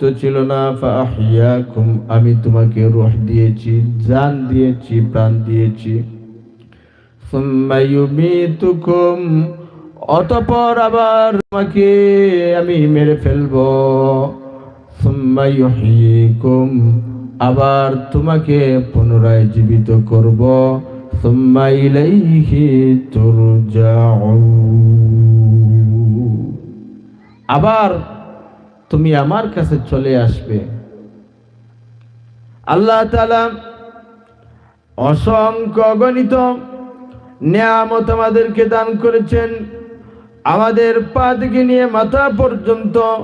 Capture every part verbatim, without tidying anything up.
তো ছিল না, ফাআহইয়াকুম, আমি তোমাকে রূহ দিয়েছি, জান দিয়েছি, প্রাণ দিয়েছি। সুম্মা ইউমীতুকুম, অতঃপর আবার তোমাকে আমি মেরে ফেলব। সুম্মা ইউহয়ীকুম, আবার তোমাকে পুনরায় জীবিত করব। সুম্মা ইলাইহি তুরজাউন, আবার তুমি আমার কাছে চলে আসবে। আল্লাহ তাআলা অসংখ্য অগণিত নিয়ামত আমাদেরকে দান করেছেন। আমাদের পা থেকে নিয়ে মাথা পর্যন্ত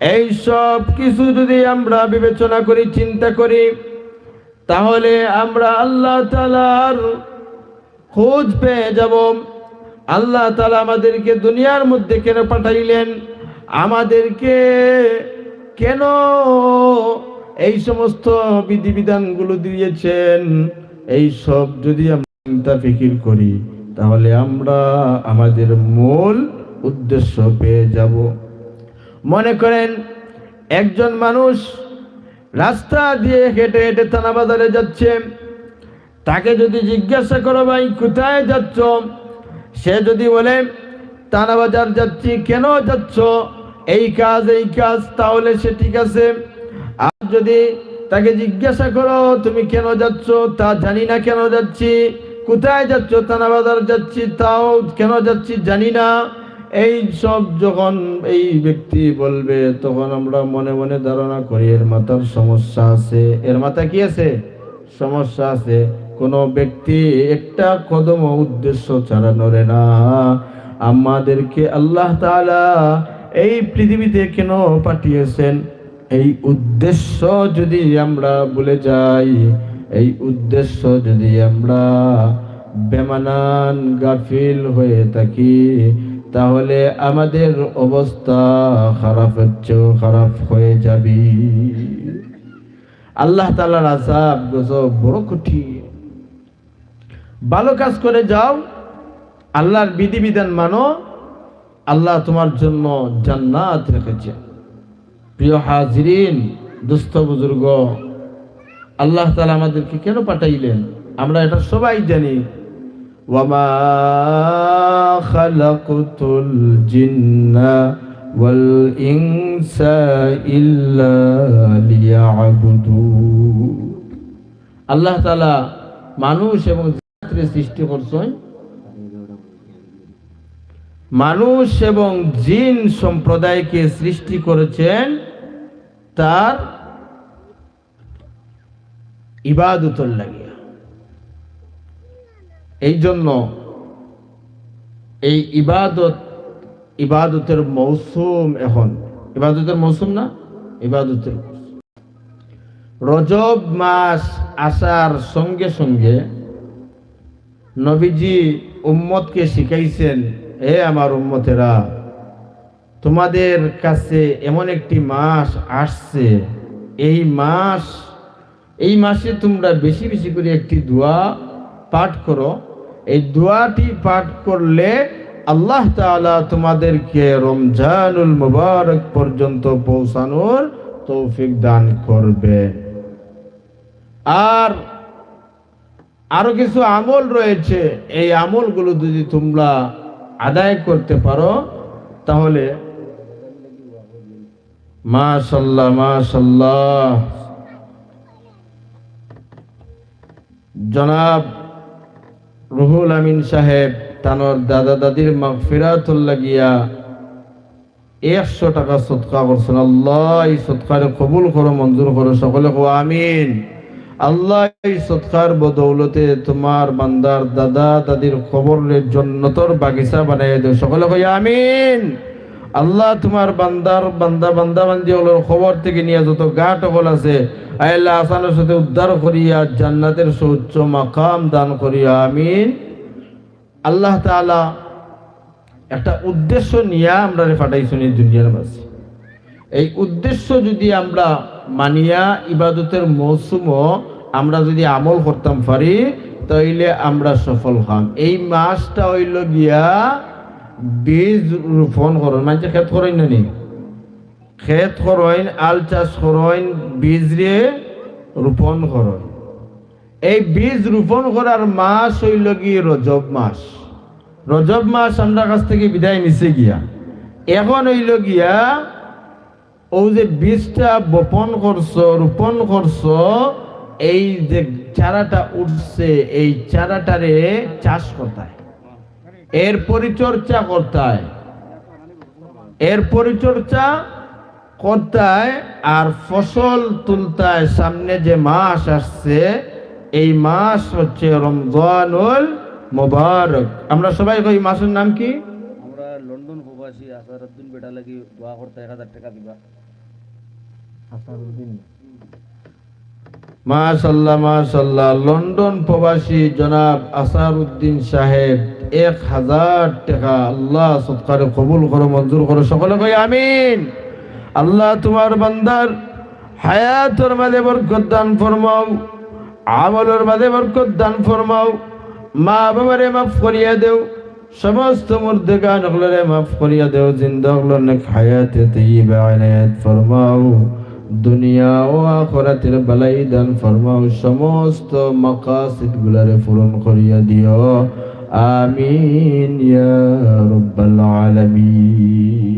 এই সব কিছু যদি আমরা বিবেচনা করি, চিন্তা করি, তাহলে আমরা আল্লাহ তাআলার খোঁজ পেয়ে যাব। আল্লাহ তাআলা আমাদেরকে দুনিয়ার মধ্যে কেন পাঠাইলেন, আমাদেরকে কেন এই সমস্ত বিধিবিধানগুলো দিয়েছেন, এই সব যদি আমরা চিন্তা ফিকির করি, তাহলে আমরা আমাদের মূল উদ্দেশ্য পেয়ে যাব। মনে করেন, একজন মানুষ রাস্তা দিয়ে হেঁটে হেঁটে থানা বাজারে যাচ্ছে, তাকে যদি জিজ্ঞাসা করো, "ভাই, কোথায় যাচ্ছ?" সে যদি বলে, "থানা বাজার যাচ্ছি।" "কেন যাচ্ছ?" "এই কাজ, এই কাজ।" তাহলে সে ঠিক আছে। আর যদি তাকে জিজ্ঞাসা করো, "তুমি কেন যাচ্ছ?" "তা জানি না কেন যাচ্ছি।" "কোথায় যাচ্ছ?" "থানা বাজার যাচ্ছি।" "তাও কেন যাচ্ছি জানি না।" এই সব যখন এই ব্যক্তি বলবে, তখন আমরা মনে মনে ধারণা করি, এর মাথার সমস্যা আছে। এর মাথা কি আছে? সমস্যা আছে। কোনো ব্যক্তি একটা কদমও উদ্দেশ্য ছাড়া নড়ে না। আমাদেরকে আল্লাহ তাআলা এই পৃথিবীতে কেন পাঠিয়েছেন? এই উদ্দেশ্য যদি আমরা ভুলে যাই, এই উদ্দেশ্য যদি আমরা বেমানান গাফিল হয়ে থাকি, তাহলে আমাদের অবস্থা খারাপের চেয়েও খারাপ হয়ে যাবে। আল্লাহ তাআলার আযাব গজব বড় কঠিন। ভালো কাজ করে যাও, আল্লাহর বিধিবিধান মানো, আল্লাহ তোমার জন্য জান্নাত রেখেছে। প্রিয় হাজিরিন, দোস্ত বুজুর্গ, আল্লাহ তাআলা আমাদেরকে কেন পাঠাইলেন? আমরা এটা সবাই জানি। "ওয়ামা খালাকতুল জিন্না ওয়াল ইনসা ইল্লা লিয়াবুদুন।" আল্লাহ তাআলা মানুষ এবং জিনরে সৃষ্টি করছেন, মানুষ এবং জিন সম্প্রদায়কে সৃষ্টি করেছেন তার ইবাদতর লাগিয়া। এই জন্য এই ইবাদত, ইবাদতের মৌসুম এখন। ইবাদতের মৌসুম না? ইবাদতের মৌসুম। রজব মাস আসার সঙ্গে সঙ্গে নবীজি উম্মতকে শিখাইছেন, "হে আমার উম্মতেরা, তোমাদের কাছে এমন একটি মাস আসছে, এই মাস, এই মাসে তোমরা বেশি বেশি করে একটি দোয়া পাঠ করো। এই দোয়াটি পাঠ করলে আল্লাহ তাআলা তোমাদেরকে রমজানুল মুবারক পর্যন্ত পৌঁছানোর তৌফিক দান করবেন।" আর আরো কিছু আমল রয়েছে, এই আমলগুলো যদি তোমরা আদায় করতে পারো, তাহলে মাশাআল্লাহ, মাশাআল্লাহ। জনাব রুহুল আমিন সাহেব তানর দাদা দাদির মাগফিরাতর লাগিয়া একশো টাকা সদকা করছেন। আল্লাহ এই সদকারে কবুল করো, মঞ্জুর করো, সকলে কও আমিন। আল্লাহ এই সদকার বদৌলতে তোমার বান্দার দাদা দাদির কবররে জন্নতর বাগিচা বানাইয়া দেও, সকলে কই আমিন। আল্লাহ তোমার বান্দার বান্দা, বান্দা বান্দি অকলর কবর থেকে নিয়া যত গাট অকল আছে, আয় আল্লাহ আসানের সাথে উদ্ধার করিয়া জান্নাতের সর্বোচ্চ মাকাম দান করিয়া আমিন। আল্লাহ তাআলা একটা উদ্দেশ্য নিয়া আমরারে পাঠাইছইন এই দুনিয়ার মাঝে। এই উদ্দেশ্য যদি আমরা মানিয়া ইবাদতের মৌসুমও আমরা যদি আমল করতাম পারি, তাইলে আমরা সফল হইতাম। এই মাসটা অইলো গিয়া বীজ রোপণ করন, মানষে খেত করইন না নি? খেত করইন, আল চাষ করইন, বীজরে রোপণ করইন। এই বীজ রোপণ করার মাস অইলো গি রজব মাস। রজব মাস আমরার কাছ থাকি বিদায় নিছে গিয়া। এখন অইলো গিয়া, অউ যে বীজটা বপন করছো, রোপণ করছো, এই যে চারাটা উঠছে, এই চারাটারে চাষ করতায়, এর পরিচর্যা করতায়, এর পরিচর্যা করতায় আর ফসল তুলতায়। সামনে যে মাস আসছে, এই মাস হচ্ছে রমজানুল মোবারক। আমরা সবাই কই, মাসের নাম কি? আমরা লন্ডন প্রবাসী আসারউদ্দিন বেটা লাগি দোয়া করতে এক হাজার টাকা দিবা। আসারউদ্দিন। মাশাআল্লাহ, মাশাআল্লাহ। লন্ডন প্রবাসী জনাব আসারউদ্দিন সাহেব, এক হাজার টাকা। আল্লাহ সদকারে কবুল করো, মঞ্জুর করো। সকলে কই আমিন। আল্লাহ তোমার বান্দার হায়াতর মাঝে বরকত দান ফরমাও, আমলর মাঝে বরকত দান ফরমাও, মা বাবারে মাফ করিয়া দেও, সমস্ত মুর্দেগান অকলরে মাফ করিয়া দেও, জিন্দা অকলর নেক হায়াতে তৈয়বা এনায়েত ফরমাও, দুনিয়া ও আখিরাতের ভালাই দান ফরমাও, সমস্ত মাকাসিদ গুলারে পূরণ করিয়া দিও। আমিন ইয়া রাব্বাল আলামিন।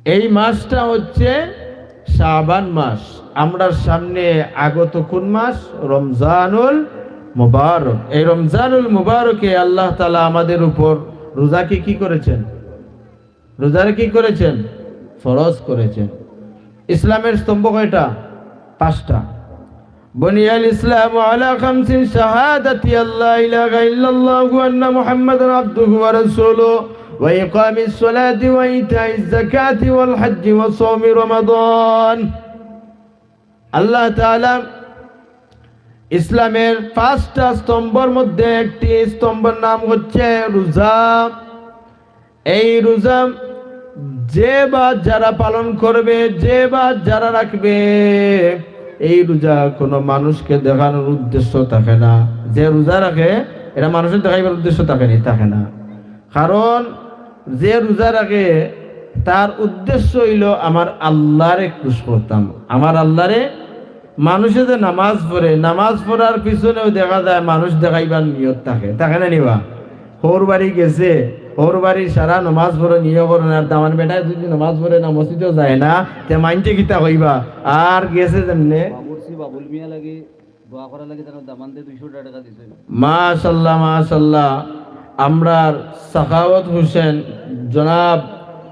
এই মাসটা হচ্ছে শাবান মাস। আমরার সামনে আগত কোন মাস? রমজানুল মুবারক। এই রমজানুল মুবারকে আল্লাহ তাআলা আমাদের উপর রোজাকে কি করেছেন? রোজারে কি করেছেন? ফরজ করেছেন। ইসলামের স্তম্ভ কয়টা? পাঁচটা। بني الإسلام على خمس: شهادة أن لا إله إلا الله وأن محمدا عبده ورسوله وإقام الصلاة وإيتاء الزكاة والحج وصوم رمضان। আল্লাহ তাআলা ইসলামের পাঁচটা স্তম্ভর মধ্যে একটি স্তম্ভর নাম হচ্ছে রোজা। এই রোজা যে বা যারা পালন করবে, যে বা যারা রাখবে, এই রোজা কোনো মানুষকে দেখানোর উদ্দেশ্য থাকে না। যে রোজা রাখে, এটা মানুষের দেখাইবার উদ্দেশ্য থাকে নি, থাকে না। কারণ যে রোজা রাখে, তার উদ্দেশ্য অইলো আমার আল্লাহরে খুশ করতাম, আমার আল্লাহরে। মানুষে যে নামাজ পড়ে, নামাজ পড়ার পিছনেও দেখা যায় মানুষ দেখাইবার নিয়ত থাকে, থাকে না নি বা? হউর বাড়ি গেছে, হউর বাড়ির সারা নামাজ পড়ে নিয়ত করে না, আর দামান বেটায় যদি নামাজ পড়ে না, মসজিদও যায় না, তে মাইনষে কিতা কইবা? আর গেছে যেমনে। বাবুর্চি বাবুল মিয়া লাগি দোয়া করার লাগি তারা দামান দিয়ে দুইশো টাকা দিছে। মাশাআল্লাহ, মাশাআল্লাহ। আমরার সাখাওয়াত হোসেন, জনাব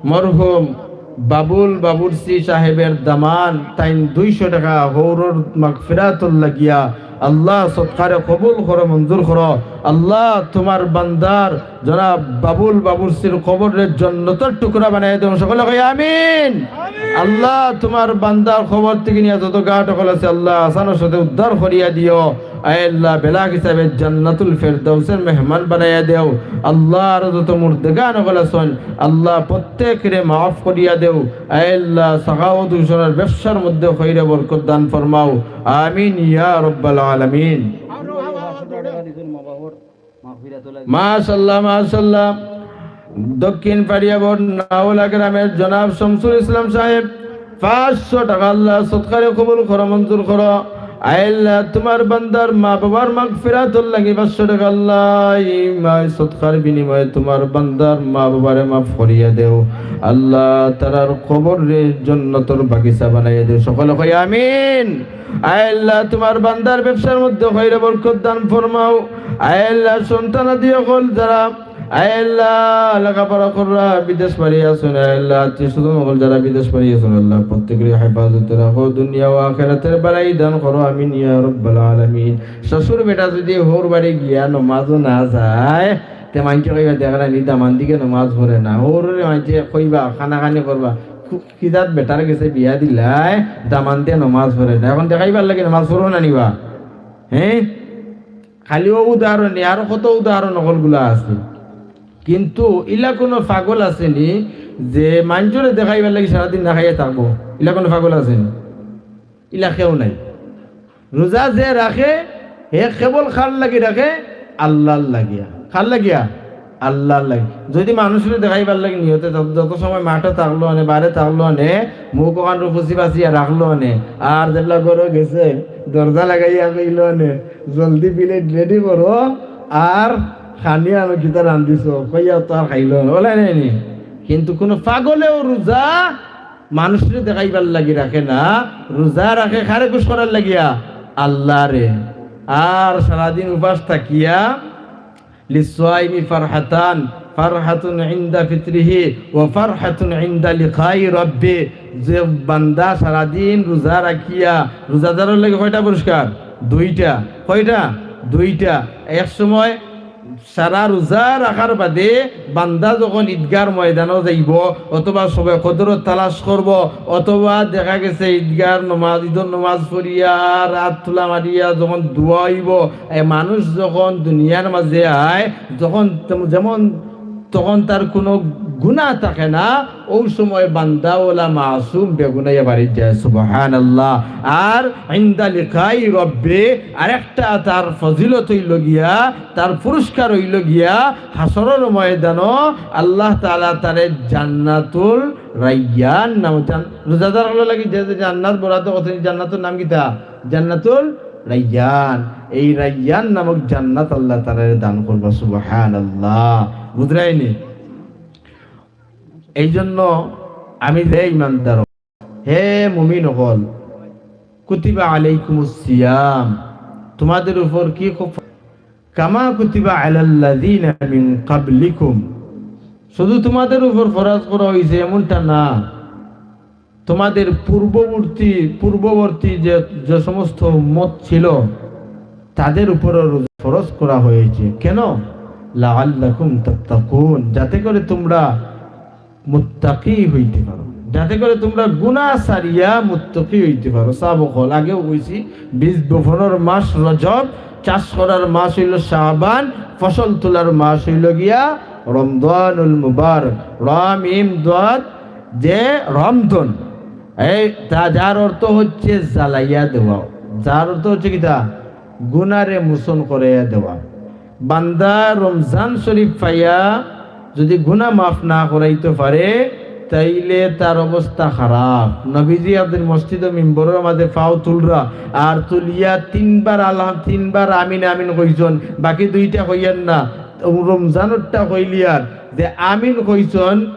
মরহুম বাবুল বাবুর্চি সাহেবের দামান, তাইন দুইশো টাকা হউরর মাগফিরাতর লাগিয়া। আল্লাহ সদকারে কবুল করো, মঞ্জুর করো। আল্লাহ তোমার বান্দার জনাব বাবুল বাবুর্চির কবররে জন্নতর টুকরা বানাই দেও। সকলে কই আমিন। আল্লাহ তোমার বান্দার কবর থাকি নিয়া যত ঘাট অকল আছে আল্লাহ আসানর সাথে উদ্ধার করিয়া দিও। আয় আল্লাহ বেলাগ হিসাবে জান্নাতুল ফেরদাউসের মেহমান বানাইয়া দেও। আল্লাহ আরো যত মুর্দেগান অকল আছইন আল্লাহ প্রত্যেকরে মাফ করিয়া দেও। আয় আল্লাহ সাখাওয়াত হোসেনর ব্যবসার মধ্যে খৈরে বরকত দান ফরমাও। আমিন ইয়া রাব্বাল আলামিন। মাশাআল্লাহ, মাশাআল্লাহ। দক্ষিণ পাড়িয়াবর নাওলা গ্রামের জনাব শামসুল ইসলাম সাহেব, পাঁচশো টাকা আল্লাহ সদকারে কবুল করো, মঞ্জুর করো। আয় আল্লাহ, তোমার বান্দার মা বাবার মাগফিরাতর লাগি পাঁচশো টাকা আল্লাহ, এই মা সদকার বিনিময়ে তোমার বান্দার মা বাবারে মাফ করিয়া দেও। আল্লাহ, তারার কবররে জন্নতর বাগিচা বানাইয়া দেও। সকলে কই আমিন। আয় আল্লাহ, তোমার বান্দার ব্যবসার মধ্যে খৈরে বরকত দান ফরমাও। আয় আল্লাহ, সন্তানাদি অকল যারা, আয় আল্লাহ, লেখাপড়া কররা বিদেশ বাড়ি আছইন, আয় আল্লাহ, আত্মীয় স্বজন অকল যারা বিদেশ বাড়ি আছইন, আল্লাহ, প্রত্যেকরে হেফাজতে রাখো, দুনিয়া ও আখিরাতের ভালাই দান করো, আমিন ইয়া রাব্বাল আলামিন। শ্বশুর বেটা যদি হউর বাড়ি গিয়া নমাজও না যায়, তে মাইনষে কইবা, "দেখরা নি দামান্দিয়ে নমাজ পড়ে না।" হউররে মাইনষে কইবা, কানাকানি করবা, "খুব কি জাত বেটার গেছে বিয়া দিলায়, দামান্দে নমাজ পড়ে না।" এখন দেখাইবার লাগি নমাজ পড়ো না নি বা? হ্যাঁ? খালি অউ উদাহরণ নি, আরো কত উদাহরণ অকলগুলা আছে। কিন্তু ইলা কোনো পাগল আছে নি যে মাইনষরে দেখাইবার লাগি সারাদিন না খাইয়া থাকবো? ইলা কোনো পাগল আছে নি? ইলা কেউ নাই। রোজা যে রাখে, হে কেবল কার লাগি রাখে? আল্লাহর লাগিয়া। কার লাগিয়া? আল্লাহর লাগি। যদি মানুষরে দেখাইবার লাগি নিয়তে যত, যত সময় মাঠো থাকলো অনে, বারে থাকলো অনে, মুখ অখানরে ফুসি ফাসিয়া রাখলো অনে, আর যেবলা ঘরো গেছে, দরজা লাগাইয়া কইলো অনে, "জলদি plate ready করো, আর খানি আনো, কিতা রান্ধিছো," কইয়া তো আর খাইলো অনে, অলা নায়নি? কিন্তু কুনু পাগলেও রোজা মানুষরে দেখাইবার লাগি রাখে না, রোজা রাখে কারে খুশ করার লাগিয়া? আল্লাহরে। আর সারাদিন উপাস থাকিয়া, লিসসাইমি ফারহাতান, ফারহাতুন ইনদা ফিতরিহি ওয়া ফারহাতুন ইনদা লিকাই রাব্বি। যে বান্দা সারাদিন রোজা রাখিয়া, রোজাদারর লাগি কয়টা পুরস্কার? দুইটা। কয়টা? দুইটা। এক সময় সারা রোজা রাখার বাদে বান্দা যখন ঈদগার ময়দানো যাইবো, অথবা শবে কদরর তালাশ করবো, অথবা দেখা গেছে ঈদগার নমাজ, ঈদর নমাজ পড়িয়া, আর আত তুলা মারিয়া যখন দোয়া অইবো, এ মানুষ যখন দুনিয়ার মাঝে আয়, যখন তেম-, যেমন তখন তার কুনু গুনা থাকে না, অউ সময় বান্দা অলা মাসুম বেগুনা অইয়া বাড়িত যায়। সুবহানাল্লাহ। আর ইনদা লিকাই রব্বি, আরেকটা তার ফজিলত অইলো গিয়া, তার পুরস্কার অইলো গিয়া, হাশরর ময়দানো আল্লাহ তাআলা তারে জান্নাতুল রাইয়ান নামক জান-, রোজাদার অকলর লাগি যে, যে জান্নাত বরাদ্দ করছইন, জান্নাতুর নাম কিতা? জান্নাতুল রাইয়ান। এই রাইয়ান নামক জান্নাত আল্লাহ তাআলা দান করবা। সুবহানাল্লাহ। বুঝরায়নি? এই জন্য আমি যে ইমানদার, হে মুমিন অকল, কুতিবা আলাইকুমুস সিয়াম, তোমাদের উপর কি খুব, কামা কুতিবা আলাল্লাযিনা মিন ক্বাবলিকুম, শুধু তোমাদের উপর ফরজ করা হইছে এমনটা না, তোমাদের পূর্ববর্তী, পূর্ববর্তী যে, যে সমস্ত উম্মত ছিল, তাদের উপরও রোজা ফরজ করা হয়েছে। কেন? লাআল্লাকুম তাত্তাকুন, যাতে করে তোমরা মুত্তাকি হইতে পারো, যাতে করে তোমরা গুনাহ ছাড়িয়া মুত্তাকি হইতে পারো। সাহাবা অকল, আগেও কইছি, বীজ বপনর মাস রজব, চাষ করার মাস অইলো শাবান, ফসল তোলার মাস অইলো গিয়া রমজানুল মুবারক। র মিম দদ যে রমদন, এই তা যার অর্থ হচ্ছে জ্বালাইয়া দেওয়া, যার অর্থ হচ্ছে কিতা? গুনারে মোচন করাইয়া দেওয়া। বান্দা রমজান শরীফ পাইয়া যদি গুনা মাফ না করাইতে পারে, তাইলে তার অবস্থা খারাপ। নবীজি একদিন মসজিদর মিম্বরর মাঝে পাও তুলরা, আর তুলিয়া তিনবার আলহাম-, তিনবার আমিন আমিন কইছইন, বাকি দুইটা কইয়ার না। রমজানরটা কইলিয়ার যে আমিন কইছইন,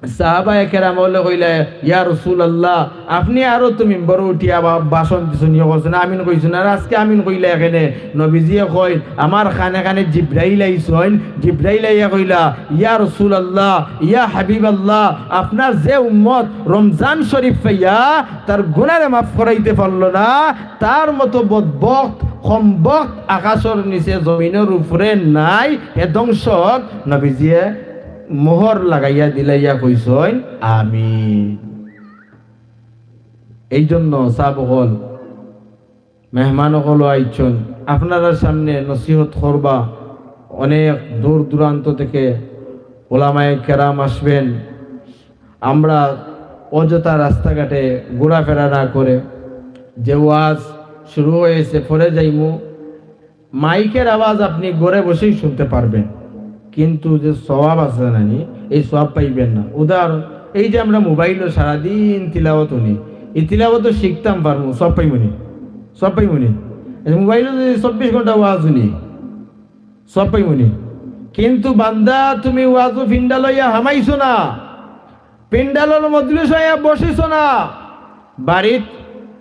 সাহাবায়ে কেরাম অকলে কইলা, "ইয়া রাসূলুল্লাহ, আপনে আরো তো মিম্বরো উঠিয়া বা-, ভাষণ দিছইন, ইয়ে করছইন, আমিন কইছইন, আর আজকে আমিন কইলা কেনে?" নবীজিয়ে কইন, "আমার কানে কানে জিব্রাইল আইছইন, জিব্রাইল আইয়া কইলা, ইয়া রাসূলুল্লাহ, ইয়া হাবিবাল্লাহ, আপনার যে উম্মত রমজান শরীফ পাইয়া তার গুনারে মাফ করাইতে পারলো না, তার মতো বদবখত, কমবখত আকাশর নিচে জমিনর উপরে নাই, হে ধ্বংস অউক।" নবীজিয়ে মোহর লাগাইয়া দিলাইয়া কইছইন, "আমিন।" এই জন্য সাহাবা অকল, মেহমান অকলও আইছইন, আপনারার সামনে নসিহত করবা, অনেক দূর দূরান্ত থেকে ওলামায়ে কেরাম আসবেন। আমরা অযথা রাস্তাঘাটে ঘোরাফেরা না করে, যে ওয়াজ শুরু হয়েছে, পরে যাইমু, মাইকের আওয়াজ আপনি ঘরে বসেই শুনতে পারবেন, কিন্তু যে সওয়াব আছে নানি, এই সওয়াব পাইবেন না। উদাহরণ, এই যে আমরা মোবাইলো সারাদিন তিলাওয়াত হুনি, এই তিলাওয়াত তো শিখতাম পারমু, সওয়াব পাইমুনি, সওয়াব পাইমুনি। এই মোবাইলো যদি চব্বিশ ঘন্টা ওয়াজ হুনি, সওয়াব পাইমুনি। কিন্তু বান্দা, তুমি ওয়াজো পিন্ডাল অইয়া হামাইছো না, পিন্ডালর মজলিস অইয়া বসিছো না, বাড়িত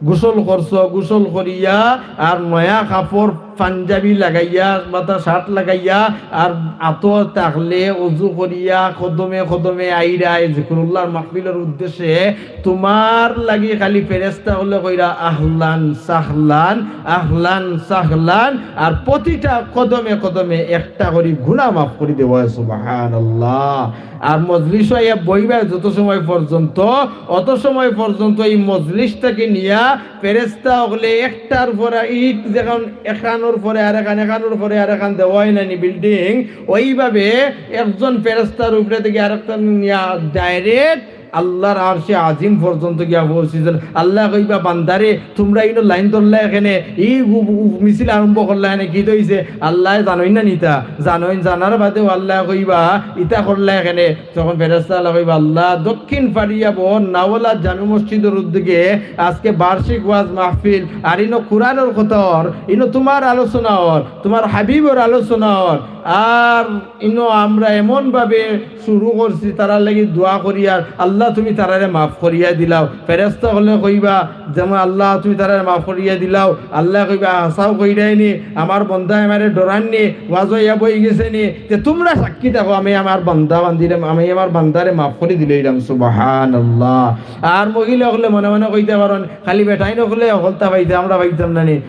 গোসল করছো, গোসল করিয়া আর নয়া কাপড় পাঞ্জাবি লাগাইয়া, মাথা শার্ট লাগাইয়া, আর আতো থাকলে অজু করিয়া কদমে কদমে আইরায় জিকুরুল্লাহর মাহফিলর উদ্দেশ্যে, তোমার লাগি খালি ফেরেশতা অকলে কইরা, "আহলান সাহলান, আহলান সাহলান।" আর প্রতিটা কদমে কদমে একটা করি গুনাহ মাফ করি দেওয়া অয়। সুবহানাল্লাহ। আর মজলিসো আইয়া বইবা যত সময় পর্যন্ত, অত সময় পর্যন্ত এই মজলিসটাকে নিয়া ফেরেশতা অকলে একটার পরে, ইট যেখান এখানোর পরে আরেখান, এখানোর পরে আরেখান দেওয়া অয় নানি বিল্ডিং, ওইভাবে একজন ফেরেশতার উপরে থেকে আরেকটা নিয়া direct আল্লাহর আরশে আজিম পর্যন্ত গিয়া পৌঁছিছইন। আল্লায় কইবা, "বান্দারে, তুমরা ইনো লাইন ধরলায় কেনে, ই উ-, উ-, মিছিল আরম্ভ করলায় কেনে, কিতা অইছে?" আল্লায় জানইন না নি তা, জানইন, জানার বাদেও আল্লায় কইবা, "ইতা করলায় কেনে?" তখন ফেরেশতা অকলে কইবা, "আল্লাহ, দক্ষিণ ফাড়িয়া বহর নাওয়ালা জামে মসজিদর উদ্যোগে আজকে বার্ষিক ওয়াজ মাহফিল, আর ইনো কুরআনর কথা অর, ইনো তুমার আলোচনা অর, তুমার হাবিবর আলোচনা অর, আর ইনো আমরা এমনভাবে শুরু করছি, তারার লাগি দোয়া করিয়ার, আল্লাহ তুমি তারারে মাফ করিয়া দিলাও।" ফেরেশতা অকলে কইবা, যেমন, "আল্লাহ তুমি তারারে মাফ করিয়া দিলাও।" আল্লায় কইবা, "হাছাউ কইরায় নি, আমার বন্দায় আমারে ডরাইন নি, ওয়াজো আইয়া বই গেছে নি, তে তুমরা সাক্ষী থাকো, আমি আমার বান্দা বান্দিরে, আমি আমার বান্দারে মাফ করি দিলাইলাম।" সুবহানাল্লাহ। আর মহিলা অকলে মনে মনে কইতা পারইন, "খালি বেটাইন অকলে হকলতা পাইতা, আমরা পাইতাম না নি?"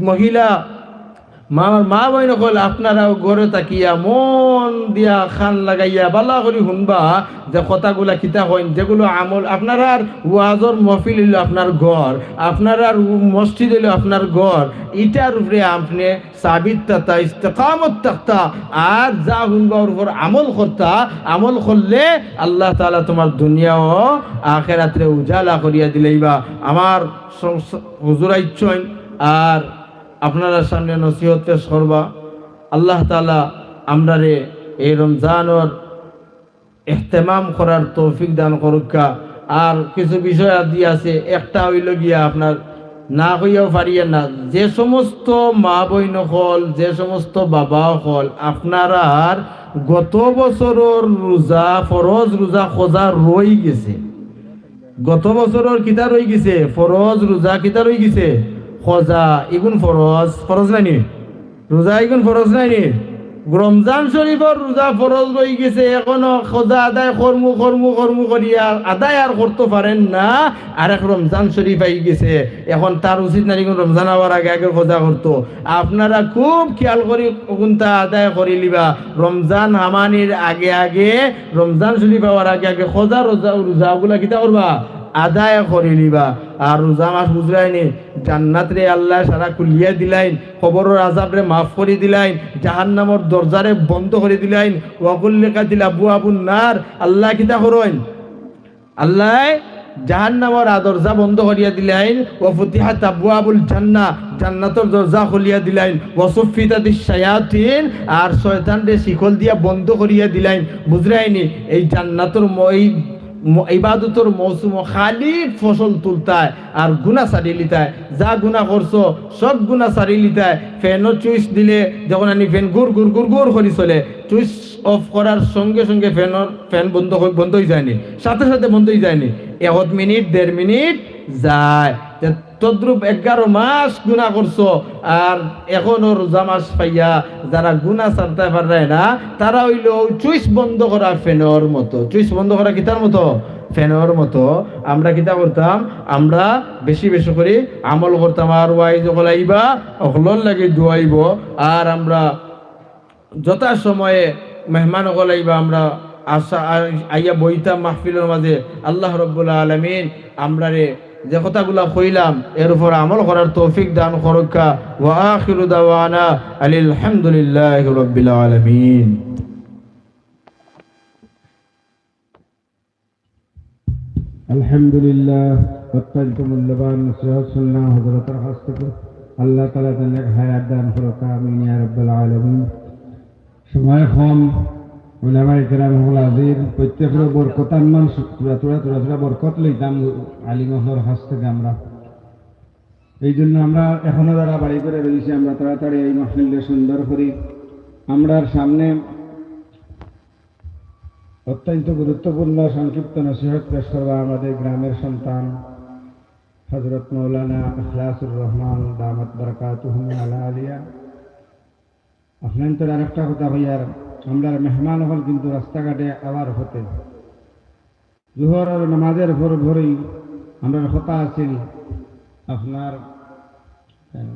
মহিলা মা, আমার মা বইন অকল, আপনারাও ঘরো থাকিয়া মন দিয়া কান লাগাইয়া বালা করি হুনবা যে কথাগুলা কিতা কইন, যেগুলো আমল, আপনারার ওয়াজর মহফিল অইলো আপনার ঘর, আপনারার মসজিদ অইলো আপনার ঘর, ইটার উপরে আপনে সাবিত থাকতা, ইস্তেকামত থাকতা, আর যা হুনবা অর উপর আমল করতা। আমল করলে আল্লাহ তাআলা তুমার দুনিয়া ও আখেরাতরে উজালা করিয়া দিলাইবা। আমার সং-, হুজুর আইছইন, আর আপনারার সামনে নসিহত পেশ করবা। আল্লাহ তাআলা আমরারে এই রমজানর এহতেমাম করার তৌফিক দান করউক্কা। আর কিছু বিষয় আদি আছে, একটা অইলো গিয়া আপনার না কইয়াও পারিয়ার না, যে সমস্ত মা বইন অকল, যে সমস্ত বাবা অকল, আপনারার গত বছরর রোজা, ফরজ রোজা কজা রই গেছে, গত বছরর কিতা রই গেছে? ফরজ রোজা কিতা রই গেছে? কজা, ইগুন ফরজ, ফরজ নায় নি? রোজা ইগুন ফরজ নায় নি? রমজান শরীফর রোজা ফরজ রই গেছে, এখনো কজা আদায় করমু, করমু, করমু করিয়া আদায় আর করতো পারইন না। আরেক রমজান শরীফ আই গেছে, এখন তার উচিত নায় নি ইগুন রমজান আওয়ার আগে আগে কজা করতো? আপনারা খুব খেয়াল করি অগুনতা আদায় করিলিবা। রমজান হামানির আগে আগে, রমজান শরীফ আওয়ার আগে আগে কজা রোজা, রোজা অগুলা কিতা করবা? আদায় করিলিবা। আর রোজা মাস বুঝরায় নি, জান্নাতরে আল্লায় সারা খুলিয়া দিলাইন, কবরর আজাবরে মাফ করি দিলাইন, জাহান্নামর দরজারে বন্ধ করি দিলাইন। ওয়াগুল্লিকাতিল আবওয়াবুন নার, আল্লায় কিতা করইন? আল্লায় জাহান্নামর আ দরজা বন্ধ করিয়া দিলাইন, ওয়া ফুতিহাত আবওয়াবুল জান্নাহ, জান্নাতর দরজা খুলিয়া দিলাইন, ওয়া সুফফিতাতিশ শায়াতিন, আর শয়তানরে শিকল দিয়া বন্ধ করিয়া দিলাইন। বুঝরায় নি? এই জান্নাতর ম-, এই ম-, ইবাদতর মৌসুমো খালি ফসল তুলতায় আর গুনা ছাড়িলিতায়। যা গুনা করছো, সব গুনা ছাড়িলিতায়। ফ্যানর সুইচ দিলে যখন আনি ফ্যান গুর গুর গুর গুর করি চলে, সুইচ অফ করার সঙ্গে সঙ্গে ফ্যানর, ফ্যান বন্ধ অই-, বন্ধ অই যায় নি, সাথে সাথে বন্ধ অই যায় নি, এক মিনিট, দেড় মিনিট যায়। তে তদ্রূপ এগারো মাস গুনা করছো, আর এখনো রোজা মাস পাইয়া যারা গুনা ছাড়তায় পাররায় না, তারা অইলো সুইচ বন্ধ করা ফ্যানর মতো। সুইচ বন্ধ করা কিতার মতো? ফ্যানর মতো। আমরা কিতা করতাম? আমরা বেশি বেশি করি আমল করতাম। আর ওয়াইজ অকল আইবা, অকলর লাগি দোয়া অইবো। আর আমরা যথাসময়ে মেহমান অকল আইবা, আমরা আশা, আ-, আইয়া বইতাম মাহফিলর মাঝে। আল্লাহ রব্বুল আলামিন আমরারে যে কথাগুলা কইলাম, এর উপর আমল করার তৌফিক দান করউক্কা। ওয়া আখিরু দাওয়ানা আনিল হামদুলিল্লাহি রাব্বিল আলামিন। আলহামদুলিল্লাহ, অত্যন্ত মূল্যবান নসিহত শুনলাম হযরতের কাছ থেকে। আল্লাহ তাআলা তানরে হায়াত দান করউক্কা, আমিন ইয়া রাব্বাল আলামিন। সময় কম, উলামায়ে কেরাম অকল হাজির, প্রত্যেকর বরকতান মান থুড়া থুড়া থুড়া থুড়া বরকত লইতাম আলিম অকলর কাছ থেকে আমরা। এই জন্য আমরা এখনো যারা বাড়ি করে রইছি, আমরা তাড়াতাড়ি এই মাহফিলটা সুন্দর করি। আমরার সামনে অত্যন্ত গুরুত্বপূর্ণ সংক্ষিপ্ত নসিহত পেশ করবা আমাদের গ্রামের সন্তান হযরত মাওলানা ইখলাসুর রহমান দামাত বারাকাতুহুম আলা আলিয়া। আপনাইন্তরে আরেকটা কথা কইয়ার, আমরার মেহমান অকল কিন্তু রাস্তাঘাটে আওয়ার পথে জোহরর নামাজর পর পরই আমরার কথা আছিল আপনার, আহ,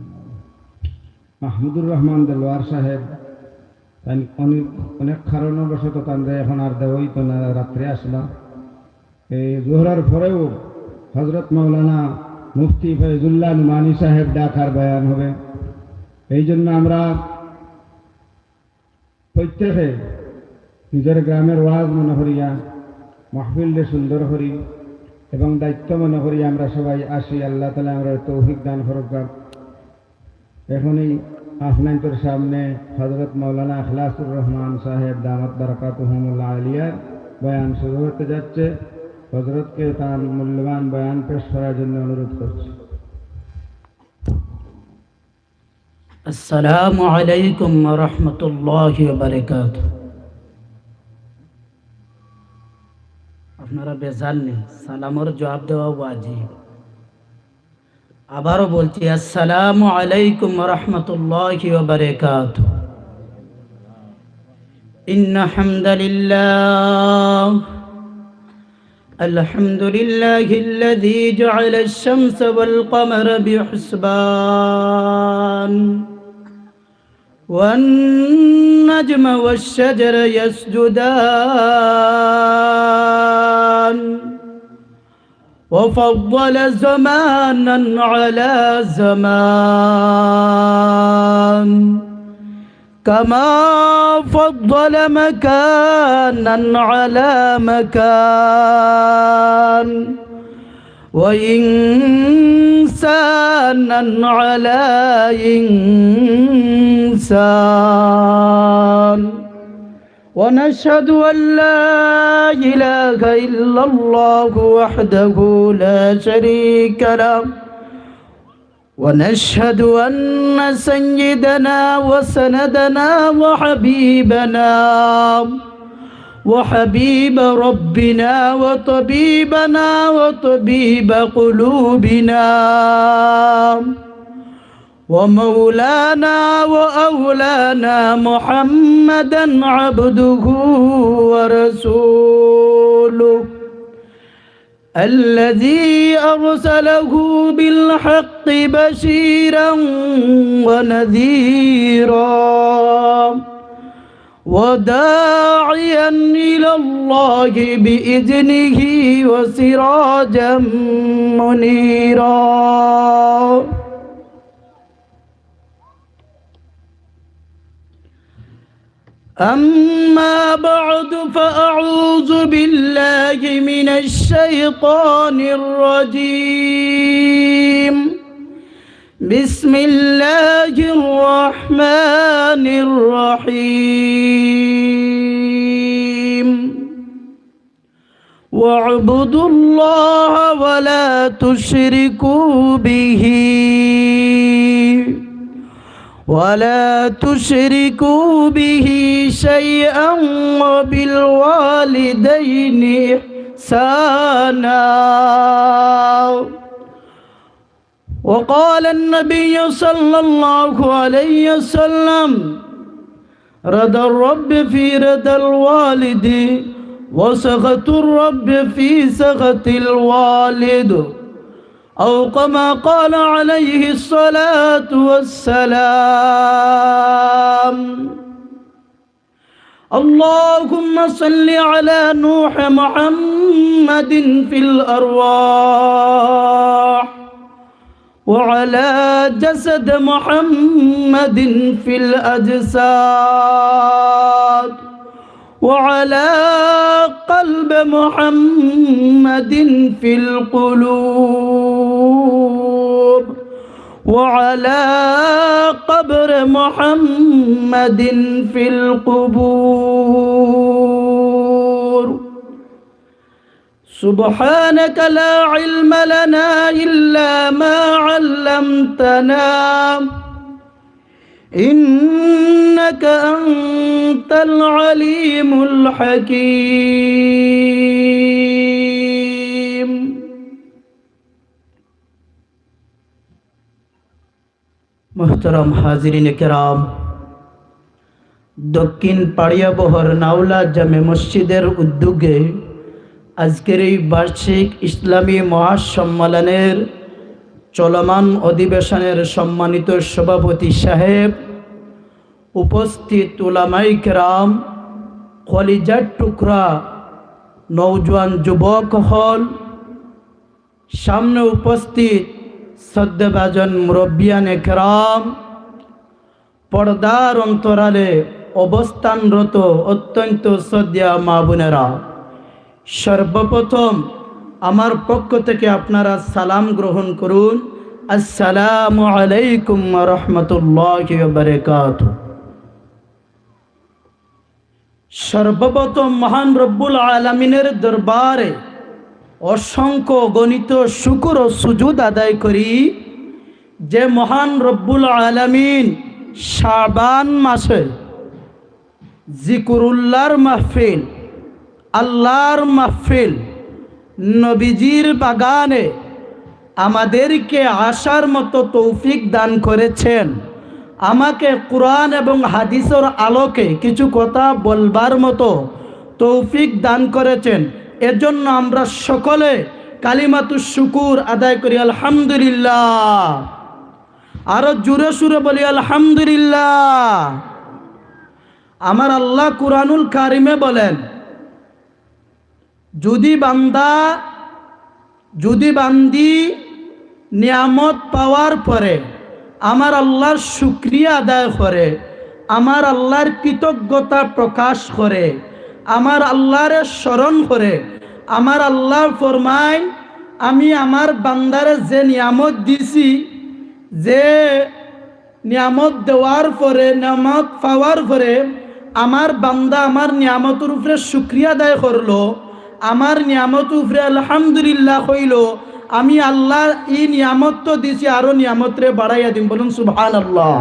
মাহমুদুর রহমান দেলোয়ার সাহেব, তাইন অনেক, অনেক কারণবশত তানরে এখন আর দেওয়া অইতো না, রাত্রে আসলা। এই জোহরর পরেও হযরত মাওলানা মুফতি ফয়জুল্লাহ নুমানী সাহেব ডাক আর বয়ান হবে। এই জন্য আমরা প্রত্যেকে নিজের গ্রামের ওয়াজ মনে করিয়া মাহফিলরে সুন্দর করি এবং দায়িত্ব মনে করি আমরা সবাই আসি। আল্লাহ তাআলা আমরারে তৌফিক দান করউক্কা। এখনই আপনাইন্তর সামনে হযরত মাওলানা ইখলাসুর রহমান সাহেব দামাত বারাকাতুহুমুল আলিয়ার বয়ান শুরু হতে যাচ্ছে। হযরতকে তার মূল্যবান বয়ান পেশ করার জন্য অনুরোধ করছি। আসসালামু আলাইকুম ওয়া রাহমাতুল্লাহি ওয়া বারাকাতুহু। আপনারা বেজার নি, সালামর জবাব দেওয়া ওয়াজিব। আবারও বলছি, আসসালামু আলাইকুম ওয়া রাহমাতুল্লাহি ওয়া বারাকাতুহু। ইন্না হামদালিল্লাহ الحمد لله الذي جعل الشمس والقمر بحسبان والنجم والشجر يسجدان وفضل زمانا على زمان كما فضل مكانا على مكان وإنسانا على إنسان ونشهد أن لا إله إلا الله وحده لا شريك له ونشهد أن سيدنا وسندنا وحبيبنا وحبيب ربنا وطبيبنا وطبيب قلوبنا ومولانا وأولانا محمدا عبده ورسوله الذي أرسله بالحق بشيرا ونذيرا وداعيا إلى الله بإذنه وسراجا منيرا. أما بعد، فأعوذ بالله من الشيطان الرجيم. بسم الله الرحمن الرحيم. واعبدوا الله ولا تشركوا به ولا تشركوا به شيئا وبالوالدين إحسانا. وقال النبي صلى الله عليه وسلم: رضا الرب في رضا الوالد وسخط الرب في سخط الوالد، أو كما قال عليه الصلاة والسلام. اللهم صل على نوح محمد في الأرواح، وعلى جسد محمد في الأجساد، وعلى قلب محمد في القلوب، وعلى قبر محمد في القبور. سبحانك لا علم لنا إلا ما علمتنا إنك أنت العليم الحكيم. মোহতারাম হাজিরিনে কেরাম, দক্ষিণ পাড়িয়াবহর নাওলা জামে মসজিদের উদ্যোগে আজকের এই বার্ষিক ইসলামী মহাসম্মেলনের চলমান অধিবেশনের সম্মানিত সভাপতি সাহেব, উপস্থিত উলামায়ে কেরাম, কলিজার টুকরা নওজোয়ান যুবক অকল, সামনে উপস্থিত শ্রদ্ধাভাজন মুরব্বিয়ানে কেরাম, পর্দার অন্তরালে অবস্থানরত অত্যন্ত শ্রদ্ধেয় মা বোনেরা, সর্বপ্রথম আমার পক্ষ থেকে আপনারা সালাম গ্রহণ করুন। আসসালামু আলাইকুম ওয়া রাহমাতুল্লাহি ওয়া বারাকাতুহু। সর্বপ্রথম মহান রব্বুল আলামিনের দরবারে অসংখ্য অগণিত শুকর ও সুজুদ আদায় করি, যে মহান রব্বুল আলামিন শাবান মাসে জিকুরুল্লাহর মাহফিল, আল্লাহর মাহফিল, নবীজির বাগানে আমাদেরকে আসার মতো তৌফিক দান করেছেন, আমাকে কোরআন এবং হাদিসের আলোকে কিছু কথা বলবার মতো তৌফিক দান করেছেন। এজন্য আমরা সকলে কালিমাতুশ শুকুর আদায় করি, আলহামদুলিল্লাহ। আরো জোরে সুরে বলি, আলহামদুলিল্লাহ। আমার আল্লাহ কুরআনুল কারিমে বলেন, যদি বান্দা, যদি বান্দি নিয়ামত পাওয়ার পরে আমার আল্লাহর শুকরিয়া আদায় করে, আমার আল্লাহর কৃতজ্ঞতা প্রকাশ করে, আমার আল্লাহরে স্মরণ করে, আমার আল্লাহ ফরমায়, আমি আমার বান্দারে যে নিয়ামত দিছি, যে নিয়ামত দেওয়ার পরে, নিয়ামত পাওয়ার পরে আমার বান্দা আমার নিয়ামতর উপরে শুকরিয়া আদায় করলো, আমার নিয়ামতর উপরে আলহামদুলিল্লাহ কইলো, আমি আল্লাহ ই নিয়ামত তো দিছি, আরো নিয়ামতরে বাড়াইয়া দিম। বলুন সুবহানাল্লাহ।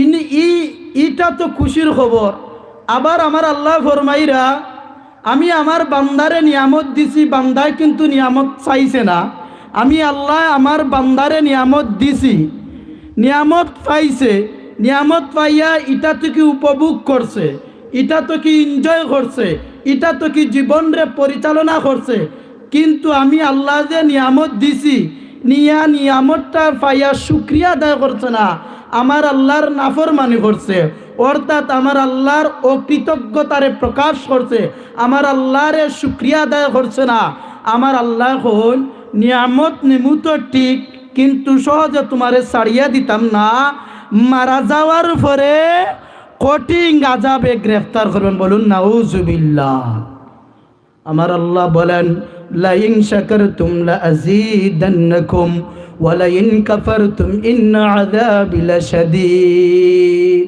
ইন-, ই-, ইটা তো খুশির খবর। আবার আমার আল্লাহ ফরমাইরা, আমি আমার বান্দারে নিয়ামত দিছি, বান্দায় কিন্তু নিয়ামত চাইছে না। আমি আল্লাহ আমার বান্দারে নিয়ামত দিছি, নিয়ামত পাইছে, নিয়ামত পাইয়া ইটা তো কি উপভোগ করছে, ইটা তো কি এনজয় করছে, ইটা তো কি জীবনরে পরিচালনা করছে। কিন্তু আমি আল্লাহ যে নিয়ামত দিছি, নিয়া নিয়ামতটা পাইয়া শুকরিয়া আদায় করছে না, আমার আল্লাহর নাফরমানি করছে, অর্থাৎ আমার আল্লাহর অকৃতজ্ঞতারে প্রকাশ করছে, আমার আল্লাহরে শুকরিয়া আদায় করছে না। আমার আল্লাহ কইন, নিয়ামত নিমু তো ঠিক, কিন্তু সহজে তোমারে ছাড়িয়া দিতাম না, মারা যাওয়ার পরে কঠিন আযাবে গ্রেফতার করবেন। বলুন নাউজুবিল্লাহ। আমার আল্লাহ বলেন, "লাইন শাকারতুম লাআযীদান্নাকুম ওয়া লাইন কাফারতুম ইন্না আযাবি লাশাদীদ।"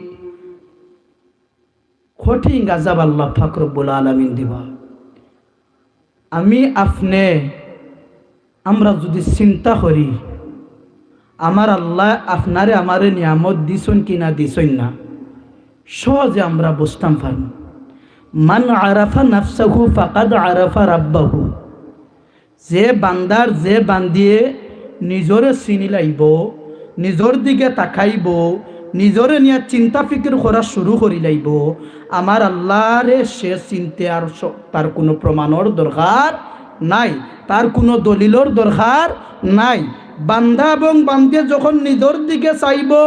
কঠিন আযাব আল্লাহ পাক রব্বুল আলামিন দিবা। আমি আপনে, আমরা যদি চিন্তা করি, আমার আল্লাহ আপনারে আমারে নিয়ামত দিছইন কি না দিছইন না, সহজে আমরা বুঝতাম পারমু। মান আরাফা নাফসাহু ফাকাদ আরাফা রাব্বাহু। যে বান্দার, যে বান্দিয়ে নিজরে চিনি লাইবো, নিজর দিকে তাকাইবো, নিজরে নিয়া চিন্তা ফিকির করা শুরু করি লাইবো, আমার আল্লাহরে সে চিনতে আর স-, তার কোনো প্রমাণর দরকার নাই, তার কোনো দলিলর দরকার নাই। বান্দা এবং বান্দিয়ে যখন নিজর দিকে চাইবো,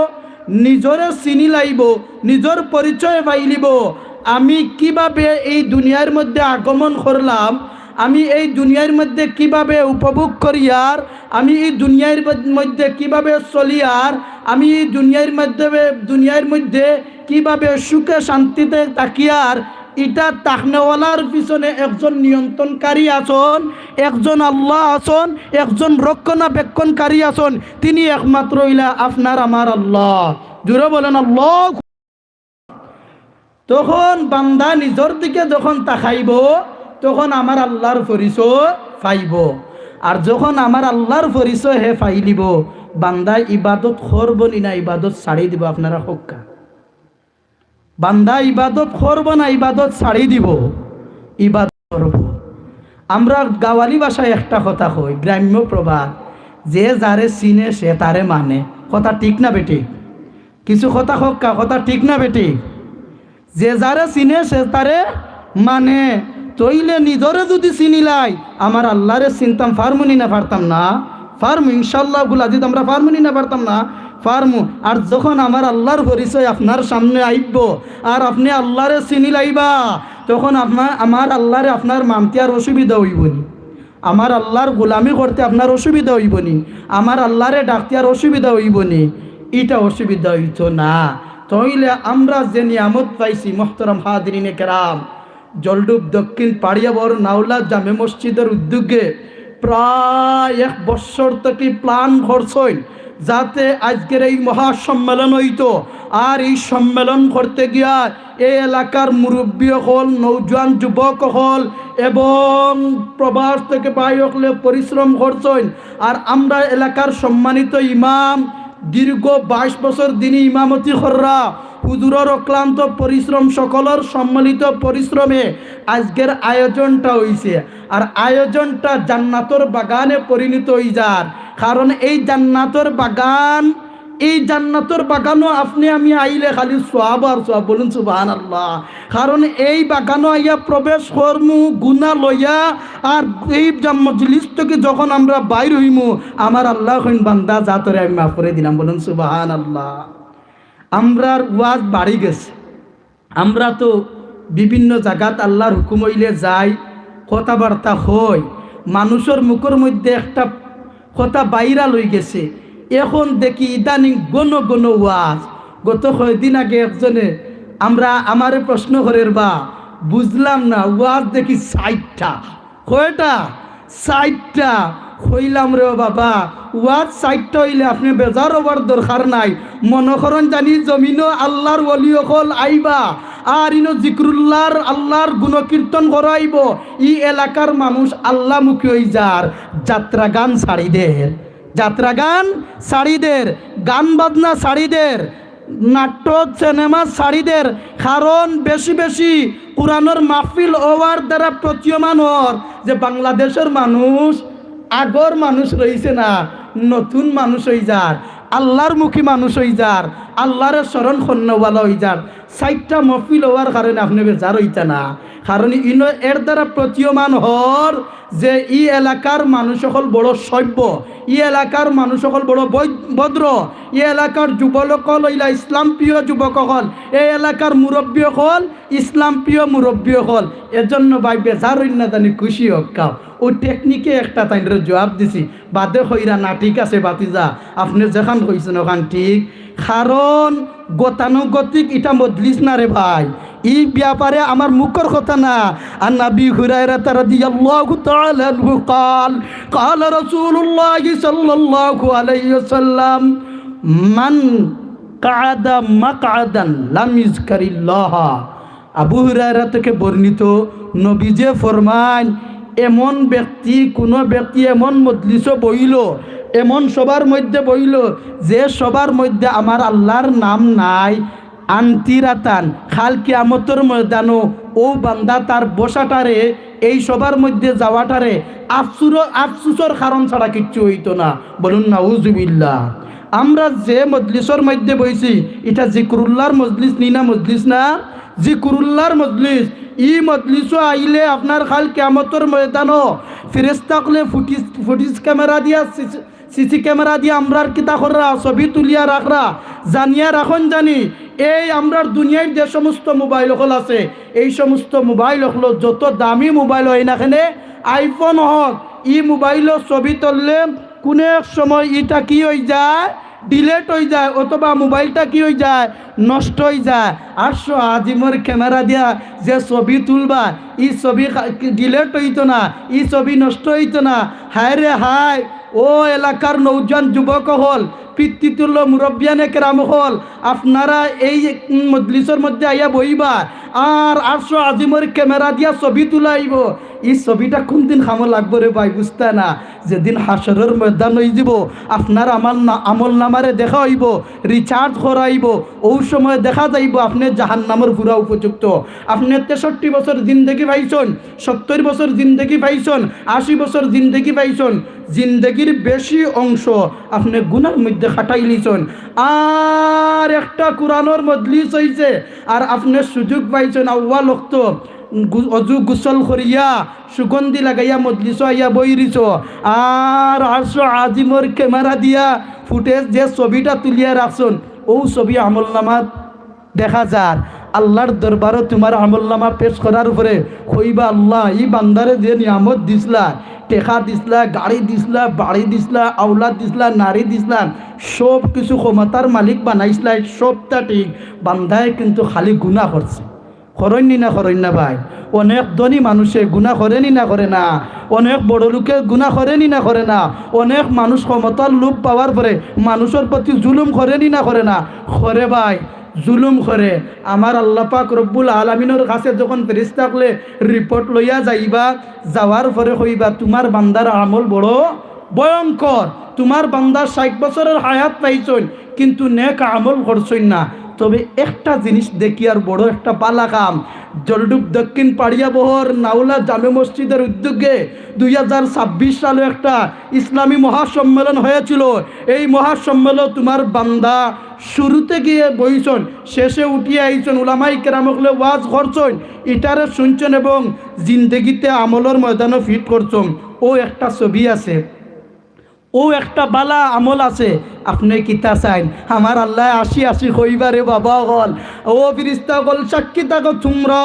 নিজরে চিনি লাইবো, নিজর পরিচয় পাইলিবো, আমি কিভাবে এই দুনিয়ার মধ্যে আগমন করলাম, আমি এই দুনিয়ার মধ্যে কিভাবে উপভোগ করিয়ার, আমি এই দুনিয়ার মধ্যে কিভাবে চলিয়ার, আমি এই দুনিয়ার মধ্যে, দুনিয়ার মধ্যে কিভাবে সুখে শান্তিতে থাকিয়ার, ইটা তাকনেওয়ালার পিছনে একজন নিয়ন্ত্রণকারী আছইন, একজন আল্লাহ আছইন, একজন রক্ষণাবেক্ষণকারী আছইন। তিনি একমাত্র অইলা আপনার আমার আল্লাহ। জোরে বলেন আল্লাহ। তখন বান্দা নিজর দিকে যখন তাকাইবো, তখন আমার আল্লাহর পরিচয় পাইবো। আর যখন আমার আল্লাহর পরিচয় হে পাইলিবো, বান্দা ইবাদত করবো নি না ইবাদত ছাড়ি দিবো? আপনারা কউক্কা। বান্দা ইবাদত করবো না ইবাদত ছাড়ি দিবো? ইবাদত করবো। আমরা গাওয়ালি ভাষায় একটা কথা কই, গ্রাম্য প্রবাদ, "যে যারে চিনে সে তারে মানে।" কথা ঠিক না বেঠিক? কিছু কথা কউক্কা, কথা ঠিক না বেঠিক? যে যারে চিনে সে তারে মানে। তইলে নিজরে যদি চিনিলাই, আমার আল্লাহরে চিনতাম পারমু নি না পারতাম না? পারমু, ইনশাআল্লাহ। বুল আজিজ, আমরা পারমু নি না পারতাম না? পারমু। আর যখন আমার আল্লাহর পরিচয় আপনার সামনে আইবো, আর আপনে আল্লাহরে চিনি লাইবা, তখন আপনার, আমার আল্লাহরে আপনার মানতে আর অসুবিধা অইবো নি? আমার আল্লাহর গোলামি করতে আপনার অসুবিধা অইবো নি? আমার আল্লাহরে ডাকতে আর অসুবিধা অইবো নি? ইটা অসুবিধা অইতো না। তইলে আমরা যে নিয়ামত পাইছি, মোহতরম হাজিরিনে কেরাম, জলডুব দক্ষিণ পাড়িয়াবর নাওলা জামে মসজিদর উদ্যোগে প্রায় এক বছর থাকি প্ল্যান করছইন, যাতে আইজকের এই মহাসম্মেলন অইতো। আর এই সম্মেলন করতে গিয়া এই এলাকার মুরব্বী অকল, নওজোয়ান যুবক অকল এবং প্রবাস থাকি ভাই অকলে পরিশ্রম করছইন। আর আমরার এলাকার সম্মানিত ইমাম, দীর্ঘ বাইশ বছর দিনই ইমামতি কররা, হুজুরর অক্লান্ত পরিশ্রম, সকলর সম্মিলিত পরিশ্রমে আইজকের আয়োজনটা অইছে। আর আয়োজনটা জান্নাতর বাগানে পরিণত অইযার, কারণ এই জান্নাতর বাগান, এই জান্নাতর বাগানো আপনে আমি আইলে খালি সওয়াব আর সওয়াব। বলুন সুবহানাল্লাহ। কারণ এই বাগানো আইয়া প্রবেশ করমু গুনা লইয়া, আর এই জা-, মজলিস থাকি যখন আমরা বাইর অইমু, আমার আল্লায় কইন, "বান্দা, যা, তোরে আমি মাফ করি দিলাম।" বলুন সুবহানাল্লাহ। আমরার ওয়াজ বাড়ি গেছে, আমরা তো বিভিন্ন জাগাত আল্লার হুকুম অইলে যাই, কথাবার্তা কই, মানুষর মুখর মধ্যে একটা কথা ভাইরাল অইগেছে। এখন দেখি ইদানিং ঘন ঘন ওয়াজ। গত কয়দিন আগে একজনে আমরা, আমারে প্রশ্ন করের, "বা, বুঝলাম না, ওয়াজ দেখি ষাইটটা।" কয়টা? ষাইটটা। কইলাম, "রে বাবা, ওয়াজ ষাইটটা অইলে আপনে বেজার অওয়ার দরকার নাই। মনো করইন জানি জমিনো আল্লার ওলি অকল আইবা, আর ইনো জিকরুল্লার, আল্লার গুণকীর্তন করাইবো। ই এলাকার মানুষ আল্লামুখী অইযার, যাত্রা গান ছাড়ি দের, যাত্রা গান ছাড়ি দের, গান বাজনা ছাড়ি দের, নাটক সিনেমা ছাড়ি দের।" কারণ বেশি বেশি কোরআনর মাহফিল অওয়ার দ্বারা প্রতীয়মান অর যে বাংলাদেশর মানুষ আগর মানুষ রইছে না, নতুন মানুষ অইযার, আল্লার মুখী মানুষ অইযার, আল্লারে স্মরণ করনেওয়ালা অইযার। ষাইটটা মাহফিল অওয়ার কারণে আপনে বেজার অইতা না, কারণ ইনো এর দ্বারা প্রতীয়মান অর যে ই এলাকার মানুষ অকল বড় সভ্য, ই এলাকার মানুষ অকল বড় বৈ-, ভদ্র, ই এলাকার যুবক অকল অইলা ইসলাম প্রিয় যুবক অকল, এই এলাকার মুরব্বী অকল ইসলাম প্রিয় মুরব্বী অকল। এজন্য ভাই বেজার অইন না জানি, খুশি অউক্কা। অউ টেকনিকে একটা তাইনরে জুয়াব দিছি, বাদে কইরা না, ঠিক আছে ভাতিজা, আপনে যেখান কইছইন অখান ঠিক। কারণ গতানুগতিক ইটা মজলিস না রে ভাই, ই ব্যাপারে আমার মুখর কথা না। عن أبي هريرة رضي الله تعالى عنه قال قال رسول الله صلى الله عليه وسلم من قعد مقعدا لم يذكر الله। আবু হুরায়রা থেকে বর্ণিত, নবীজি ফরমাইন, এমন ব্যক্তি, কোনো ব্যক্তি এমন মজলিসো বইলো, এমন সভার মধ্যে বইলো, যে সভার মধ্যে আমার আল্লার নাম নাই, আন্তিরাতান, কাল কিয়ামতর ময়দানো অউ বান্দা তার বসাটারে, এই সভার মধ্যে যাওয়াটারে আফসুর-, আফসুসর কারণ ছাড়া কিচ্ছু অইতো না। বলুন নাউজুবিল্লাহ। আমরা যে মজলিসর মধ্যে বইছি, ইটা জিকরুল্লাহর মজলিস নি না, মজলিস না? জিকরুল্লাহর মজলিস। ই মজলিসো আইলে আপনার কাল কিয়ামতর ময়দানো ফিরিস্তা অকলে ফুটিজ, ফুটিজ ক্যামেরা দিয়া সিসি সিসি ক্যামেরা দিয়া আমরার কিতা কররা, ছবি তুলিয়া রাখরা। জানিয়া রাখইন জানি, এই আমরার দুনিয়ার যে সমস্ত মোবাইল অকল আছে, এই সমস্ত মোবাইল অকলো যত দামি মোবাইল অয় না কেনে, iPhone অউক, ই মোবাইলো ছবি তুললে কুনু এক সময় ইটা কি অইযায়, delete অইযায়, অথবা মোবাইলটা কি অইযায়, নষ্ট অইযায়। আরশো আজিমর ক্যামেরা দিয়া যে ছবি তুলবা, ই ছবি খা-, delete অইতো না, ই ছবি নষ্ট অইতো না। হায় রে হায়, ও এলাকার নওজোয়ান যুবক অকল, পিতৃতুল্য মুরব্বিয়ানে কেরাম অকল, আপনারা এই মজলিসর মধ্যে আইয়া বইবা, আর আরশো আজিমর ক্যামেরা দিয়া ছবি তুলাইবো। ই ছবিটা কুনদিন কামো লাগবো রে ভাই, বুঝতা না? যেদিন হাশরর ময়দান অইযিবো, আপনার আমার না-, আমল নামারে দেখা অইবো, recharge করাইবো, অউ সময় দেখা যাইবো আপনে জাহান্নামর পুরা উপযুক্ত। আপনে তেষট্টি বছর জিন্দেগি পাইছইন, সত্তর বছর জিন্দেগি পাইছইন, আশি বছর জিন্দেগি পাইছইন, জিন্দেগির বেশি অংশ আপনে গুনার মধ্যে কাটাইলিছইন। আর একটা কোরআনর মজলিস অইছে, আর আপনে সুযোগ পাইছইন আউয়াল অক্ত গু-, অজু গোসল করিয়া সুগন্ধি লাগাইয়া মজলিসো আইয়া বইরিছো। আর আরশো আজিমর ক্যামেরা দিয়া ফুটেজ যে ছবিটা তুলিয়া রাখছইন, অউ ছবি আমল নামাত দেখা যার। আল্লার দরবারো তুমার আমল নামা পেশ করার পরে কইবা, "আল্লা, ই বান্দারে যে নিয়ামত দিছলা, টেকা দিছলা, গাড়ি দিছলা, বাড়ি দিছলা, আওলাদ দিছলা, নারী দিছলা, সব কিছু ক্ষমতার মালিক বানাইছলা, সবটা ঠিক, বান্দায় কিন্তু খালি গুনা করছে।" করইন নি না করইন না ভাই? অনেক ধনী মানুষে গুনা করে নি না করে না? অনেক বড় লোকে গুনা করে নি না করে না? অনেক মানুষ ক্ষমতার লোভ পাওয়ার পরে মানুষর প্রতি জুলুম করে নি না করে না? করে ভাই, জুলুম করে। আমার আল্লাহ পাক রব্বুল আলামিনর কাছে যখন ফেরেশতা অকলে রিপোর্ট লইয়া যাইবা, যাওয়ার পরে কইবা, "তুমার বান্দার আমল বড় ভয়ঙ্কর, তুমার বান্দা ষাইট বছরর হায়াত পাইছইন, কিন্তু নেক আমল করছইন না।" তবে একটা জিনিস দেখিয়ার, বড় একটা বালা কাম। জলডুব দক্ষিণ পাড়িয়া বহর নাওলা জামে মসজিদর উদ্যোগে দুই হাজার ছাব্বিশ সালো একটা ইসলামী মহাসম্মেলন হয়েছিল। এই মহাসম্মেলন তুমার বান্দা শুরুতে গিয়া বইছইন, শেষে উঠিয়া আইছইন, উলামায়ে কেরাম অকলে ওয়াজ করছইন, ইটারে শুনছইন এবং জিন্দেগিতে আমলর ময়দানো ফিট করছইন। অউ একটা ছবি আছে, অউ একটা বালা আমল আছে। আপনে কিতা চাইন? আমার আল্লায় আসি আসি কইবা রে বাবা অকল, ও ফিরিস্তা অকল, সাক্ষী থাকো তুমরা,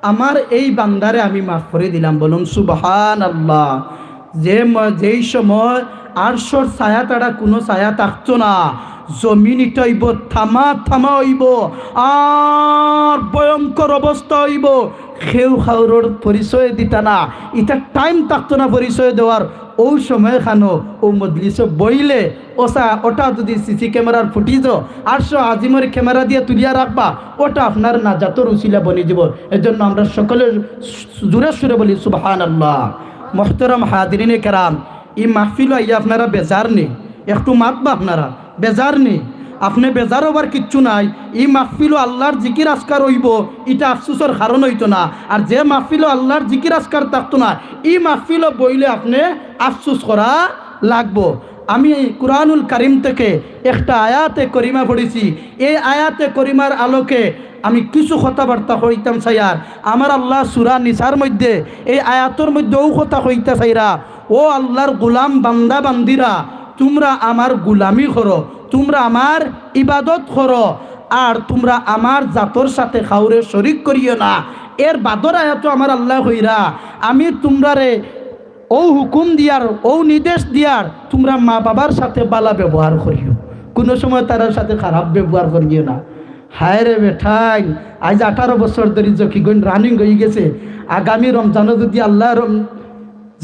আমার এই বান্দারে আমি মাফ করি দিলাম। বলুন সুবহানাল্লাহ। যে ম-, যেই সময় আরশর ছায়া ছাড়া কুনু ছায়া থাকতো না, জমিন ইটা অইবো, থামা থামা অইবো, আর ভয়ঙ্কর অবস্থা অইবো, কেউ কাউরর পরিচয় দিতা না। ইটা টাইম থাকতো না পরিচয় দেওয়ার। অউ সময় খানো অউ মজলিসো বইলে, ওসা, ওটা যদি সিসি ক্যামেরার ফুটেজও, আরশো আজিমর ক্যামেরা দিয়া তুলিয়া রাখবা, ওটা আপনার নাজাতর উসিলা বনি যিবো। এর জন্য আমরা সকলে জোরে সুরে বলি, "সুবহানাল্লাহ।" মোহতরম হাজিরিনে কেরাম, ই মাহফিলো আইয়া আপনারা বেজার নি? একটু মাতবা আপনারা, বেজার নি? আপনে বেজার অবার কিচ্ছু নাই। ই মাহফিলো আল্লার জিকির আজকার অইবো, ইটা আফসুসর কারণ অইতো না। আর যে মাহফিলো আল্লার জিকির আজকার থাকতো না, ই মাহফিলো বইলে আপনে আফসুস করা লাগবো। আমি কুরআনুল কারীম থেকে একটা আয়াতে করিমা পড়ছি। এই আয়াতে করিমার আলোকে আমি কিছু কথাবার্তা কইতাম চাইয়ার। আমার আল্লায় সূরা নিসার মধ্যে এই আয়াতর মধ্যে অউ কথা কইতা চাইরা, "ও আল্লার গোলাম বান্দা বান্দিরা, তুমরা আমার গোলামি করো, তুমরা আমার ইবাদত করো, আর তুমরা আমার জাতর সাথে কাউরে শরিক করিও না।" এর বাদর আয়াতো আমার আল্লায় কইরা, "আমি তুমরারে অউ হুকুম দিয়ার, অউ নির্দেশ দিয়ার, তুমরা মা বাবার সাথে বালা ব্যবহার করিও, কুনু সময় তারার সাথে খারাপ ব্যবহার করিও না।" হায় রে বেটাইন, আইজ আঠারো বছর ধরি জকিগঞ্জ রানিং অইগেছে। আগামী রমজানো যদি আল্লায় রম-,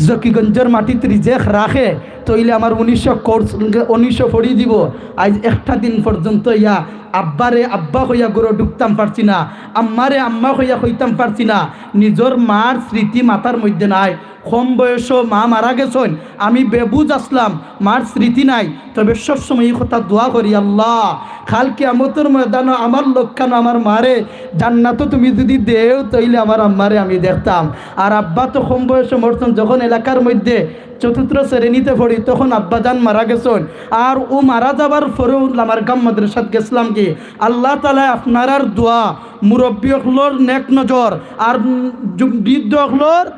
জকিগঞ্জর মাটিত রিজেক রাখে, তইলে আমার উনিশশো কোর্স, উনিশশো পড়ি দিবো। আইজ একটা দিন পর্যন্ত ইয়া আব্বারে আব্বা কইয়া ঘরো ঢুকতাম পারছি না, আম্মারে আম্মা কইয়া কইতাম পারছি না। নিজর মার স্মৃতি মাথার মধ্যে নাই। কম বয়সো মা মারা গেছইন, আমি বেবুঝ আছলাম, মার স্মৃতি নাই। তবে সবসময় ই কথা দোয়া করি, "আল্লাহ, কাল কিয়ামতর ময়দানো আমার লগে আমার মারে জান্নাতো তুমি যদি দেও, তইলে আমার আম্মারে আমি দেখতাম।" আর আব্বা তো কম বয়সো মরছইন, যখন এলাকার মধ্যে চতুর্থ শ্রেণীতে পড়ি, তখন আব্বাজান মারা গেছইন। আর অউ মারা যাবার পরেউ লামারগাম মাদ্রাসাত গেছলাম কি, আল্লাহ তাআলায় আপনারার দোয়া, মুরব্বী অকলর নেক নজর, আর, উম, যু-, বৃদ্ধ অকলর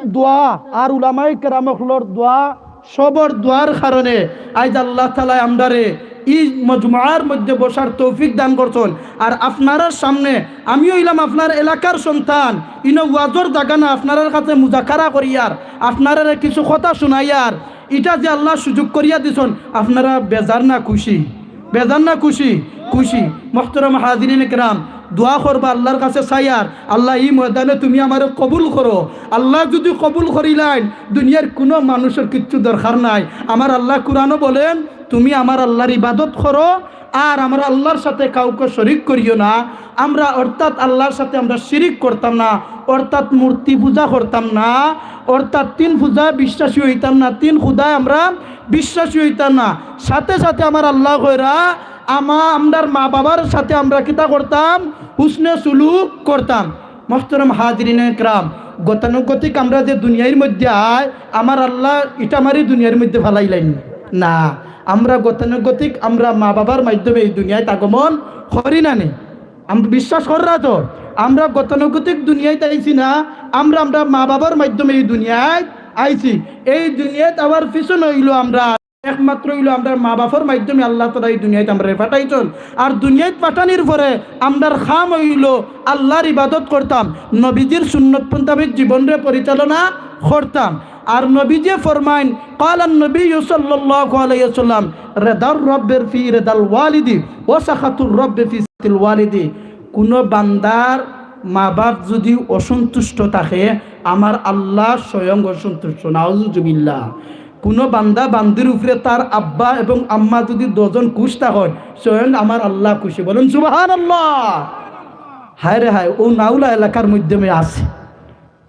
দোয়া, আর উলামায়ে কেরাম অকলর দোয়া, সবর দোয়ার কারণে আইজ আল্লাহ তাআলায় আমরারে ই মজমুয়ার মধ্যে বসার তৌফিক দান করছইন। আর আপনারার সামনে আমি অইলাম আপনার এলাকার সন্তান, ইনো ওয়াজর জাগা না, আপনারার কাছে মুজাকারা করিয়ার, আপনারারে কিছু কথা শুনাইয়ার, ইটা যে আল্লায় সুযোগ করিয়া দিছইন, আপনারা বেজার না খুশি? বেজার না খুশি? খুশি। মোহতরম হাজিরিনে কেরাম, দোয়া করবা আল্লার কাছে চাইয়ার, "আল্লাহ, ই ময়দানে তুমি আমারে কবুল করো।" আল্লায় যদি কবুল করিলাইন, দুনিয়ার কুনু মানুষর কিচ্ছু দরকার নাই। আমার আল্লায় কুরআনো বলেন, "তুমি আমার আল্লার ইবাদত করো, আর আমার আল্লার সাথে কাউকে শরিক করিও না।" আমরা অর্থাৎ আল্লার সাথে আমরা শিরিক করতাম না, অর্থাৎ মূর্তি পূজা করতাম না, অর্থাৎ তিন পূজায় বিশ্বাসী অইতাম না, তিন খুদায় আমরা বিশ্বাসী অইতাম না। সাথে সাথে আমার আল্লায় কইরা, আমা-, আমরার মা বাবার সাথে আমরা কিতা করতাম? হুসনে সুলুক করতাম। মোহতরম হাজিরিনে কেরাম, গতানুগতিক আমরা যে দুনিয়ার মধ্যে আই, আমার আল্লায় ইটা আমারে দুনিয়ার মধ্যে ফালাইলাইন না। আমরা গতানুগতিক আমরা মা বাবার মাধ্যমে ই দুনিয়াত আগমন করি না নি? আমরা বিশ্বাস কররা তো? আমরা গতানুগতিক দুনিয়াত আইছি না, আমরা, আমরা মা বাবার মাধ্যমে ই দুনিয়াত আইছি। এই দুনিয়াত আওয়ার পিছনে অইলো আমরা একমাত্র অইলো আমরার মা বাপর মাধ্যমে আল্লাহ তাআলা ই দুনিয়াত আমরারে পাঠাইছইন। আর দুনিয়াত পাঠানির পরে আমরার কাম অইলো আল্লার ইবাদত করতাম, নবীজির সুন্নত মোতাবেক জীবনরে পরিচালনা করতাম। আর নবীজি ফরমাইন, قال النبي صلى الله عليه وسلم, رضا الرب في رضا الوالد وسخط الرب في سخط الوالد। কোনো বান্দার মা বাপ যদি অসন্তুষ্ট থাকে, আমার আল্লাহ স্বয়ং অসন্তুষ্ট। নাউজুবিল্লাহ। কোনো বান্দা বান্দির উপরে তার আব্বা এবং আম্মা যদি দুজন খুশ থাকইন, স্বয়ং আমার আল্লাহ খুশি। বলুন সুবহানাল্লাহ। হায় রে হায়, ও নাউলা এলাকার মধ্যে আছে।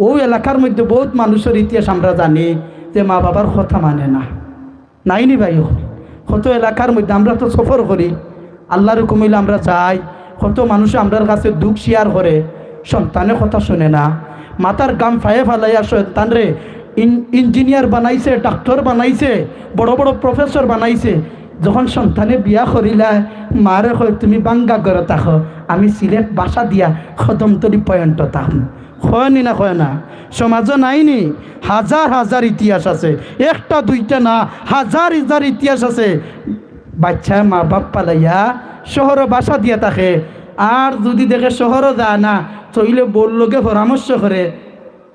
ও এলাকার মধ্যে বহুত মানুষের ইতিহাস আমরা জানি যে মা বাবার কথা মানে না। নাইনি ভাই, কত এলাকার মধ্যে আমরা তো সফর করি, আল্লাহর হুকুম অইলে আমরা যাই, কত মানুষ আমরার কাছে দুঃখ শেয়ার করে, সন্তানে কথা শুনে না, মাথার ঘাম ফায়ে ফালাইয়া সন্তানরে ইন-, ইঞ্জিনিয়ার বানাইছে, ডাক্তার বানাইছে, বড় বড় প্রফেসর বানাইছে। যখন সন্তানে বিয়া করিলায়, মারে কয়, "তুমি বাঙ্গা ঘরো থাকো, আমি সিলেট বাসা দিয়া কদমতলি পয়েন্টো থাকমু।" কয়নি না, কয় না? সমাজো নাইনি? হাজার হাজার ইতিহাস আছে, একটা দুইটা না, হাজার হাজার ইতিহাস আছে। বাচ্চায় মা বাপ ফালাইয়া শহরো বাসা দিয়া থাকে, আর যদি দেখে শহরো যায় না, তইলে বউর লগে পরামর্শ করে,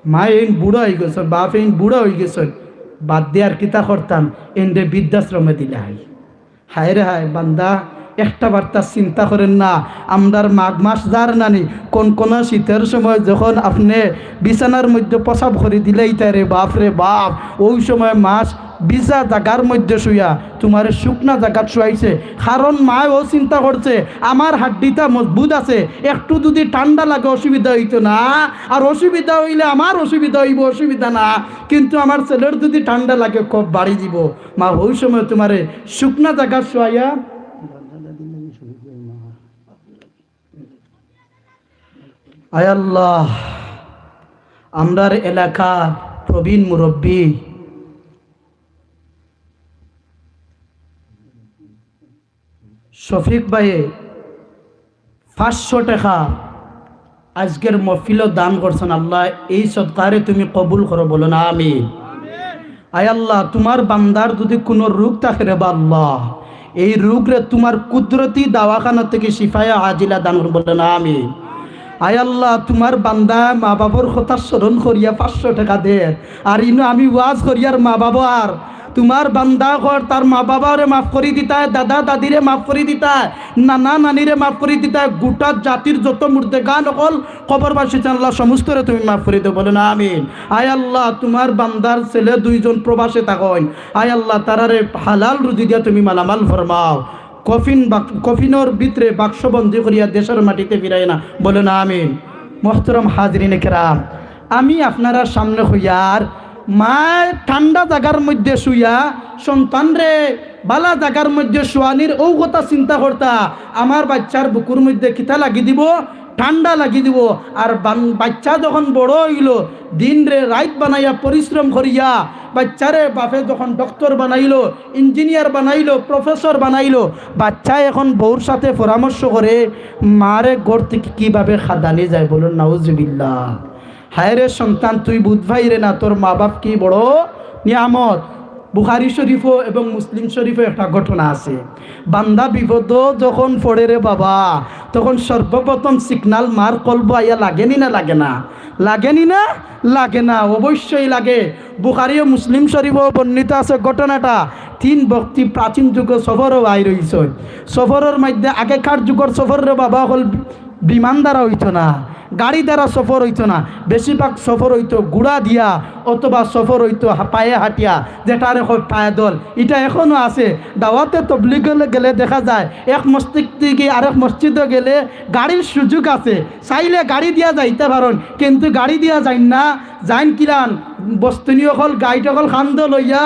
"মা এইন বুড়া অইগেছইন, বাপ এইন বুড়া অইগেছইন, বাদ দে আর কিতা করতাম, এনরে বৃদ্ধাশ্রমে দিলে হয়।" হায় রে হায়, বান্দা একটা বার্তা চিন্তা করেন না। আমরার মাঘ মাস যার নানি, কনকনা শীতর সময় যখন আপনে বিছানার মধ্যে প্রসাব করি দিলাইতা রে বাপ রে বাপ, ওই সময় মাস ভিজা জাগার মধ্যে শুয়া তুমারে শুকনা জাগাত শুয়াইছে। কারণ মায় ও চিন্তা করছে, আমার হাড্ডিটা মজবুত আছে, একটু যদি ঠান্ডা লাগে অসুবিধা অইতো না, আর অসুবিধা অইলে আমার অসুবিধা অইবো, অসুবিধা না, কিন্তু আমার ছেলের যদি ঠান্ডা লাগে খুব বাড়ি দিব। মা ওই সময় তুমারে শুকনা জাগাত শুয়াইয়া। আয় আল্লাহ, আমরার এলাকার প্রবীণ মুরব্বী শফিক ভাইয়ে পাঁচশো টেকা আজকের মহফিলো দান করছইন। আল্লাহ, এই সদকারে তুমি কবুল করো, বলো না আমিন। আয় আল্লাহ, তুমার বান্দার যদি কোনো রোগ থাকে রে বা আল্লাহ, এই রোগরে তুমার কুদরতি দাওয়াখানা থেকে শিফায়ে আজিলা দান করো, বলো না আমিন। আয় আল্লাহ, তুমার বান্দা মা বাবার কথা স্মরণ করিয়া পাঁচশো টেকা দের, আর ইনো আমি ওয়াজ করিয়ার মা বাবার, তুমার বান্দা ঘর তার মা বাবারে মাফ করি দিতায়, দাদা দাদিরে মাফ করি দিতায়, নানা নানিরে মাফ করি দিতায়, গোটা জাতির যত মুর্দেগান অকল কবরবাসী আল্লাহ সমস্তরে তুমি মাফ করি দেও, বলো না আমিন। আয় আল্লাহ, তুমার বান্দার ছেলে দুইজন প্রবাসে থাকইন, আয় আল্লাহ, তারারে হালাল রুজি দিয়া তুমি মালামাল ফরমাও। কফিন বাক-, কফিনর ভিতরে বাক্সবন্দি করিয়া দেশের মাটিতে ফিরাই না, বলো না আমিন। মোহতরম হাজিরিন কেরাম, আমি আপনারার সামনে কইয়ার, মায় ঠান্ডা জাগার মধ্যে শুয়া সন্তানরে বালা জাগার মধ্যে শুয়ানির ও কথা চিন্তা করতা, আমার বাচ্চার বুকুর মধ্যে কিতা লাগি দিব, ঠান্ডা লাগি দিব। আর বান-, বাচ্চা যখন বড় অইলো, দিনরে রাইত বানাইয়া পরিশ্রম করিয়া বাচ্চারে বাপে যখন ডক্টর বানাইলো, ইঞ্জিনিয়ার বানাইলো, প্রফেসর বানাইলো, বাচ্চায় এখন বউর সাথে পরামর্শ করে মারে ঘর থেকে কিভাবে খাদানি যায়, বলুন নাউজুবিল্লাহ। হায় রে সন্তান, তুই বুঝ ভাই রে না, তোর মা বাপ কি বড় নিয়ামত। বুখারী শরীফও এবং মুসলিম শরীফও একটা ঘটনা আছে। বান্দা বিপদো যখন পড়ে রে বাবা, তখন সর্বপ্রথম সিগনাল মার কলবো আইয়া লাগেনি না লাগে না? লাগেনি না? লাগে না, অবশ্যই লাগে। বুখারী ও মুসলিম শরীফও বর্ণিত আছে ঘটনাটা। তিন ব্যক্তি প্রাচীন যুগো সফরো বাইর অইছইন। সফরর মধ্যে আগেকার যুগর সফর রে বাবা অকল বিমান দ্বারা অইতো না, গাড়ি দ্বারা সফর অইতো না, বেশিরভাগ সফর অইতো ঘোড়া দিয়া অথবা সফর অইতো হা-, পায়ে হাঁটিয়া, যেটারে কয় পায়দল। ইটা এখনো আছে। দাওয়াতে তবলিগ গেলে দেখা যায় এক মসজিদ থেকে আরেক মসজিদো গেলে গাড়ির সুযোগ আছে, চাইলে গাড়ি দিয়া যাইতা পারইন, কিন্তু গাড়ি দিয়া যাইন না, যাইন কিলান? বস্তুনি অকল, গাইড অকল কান্দো লইয়া,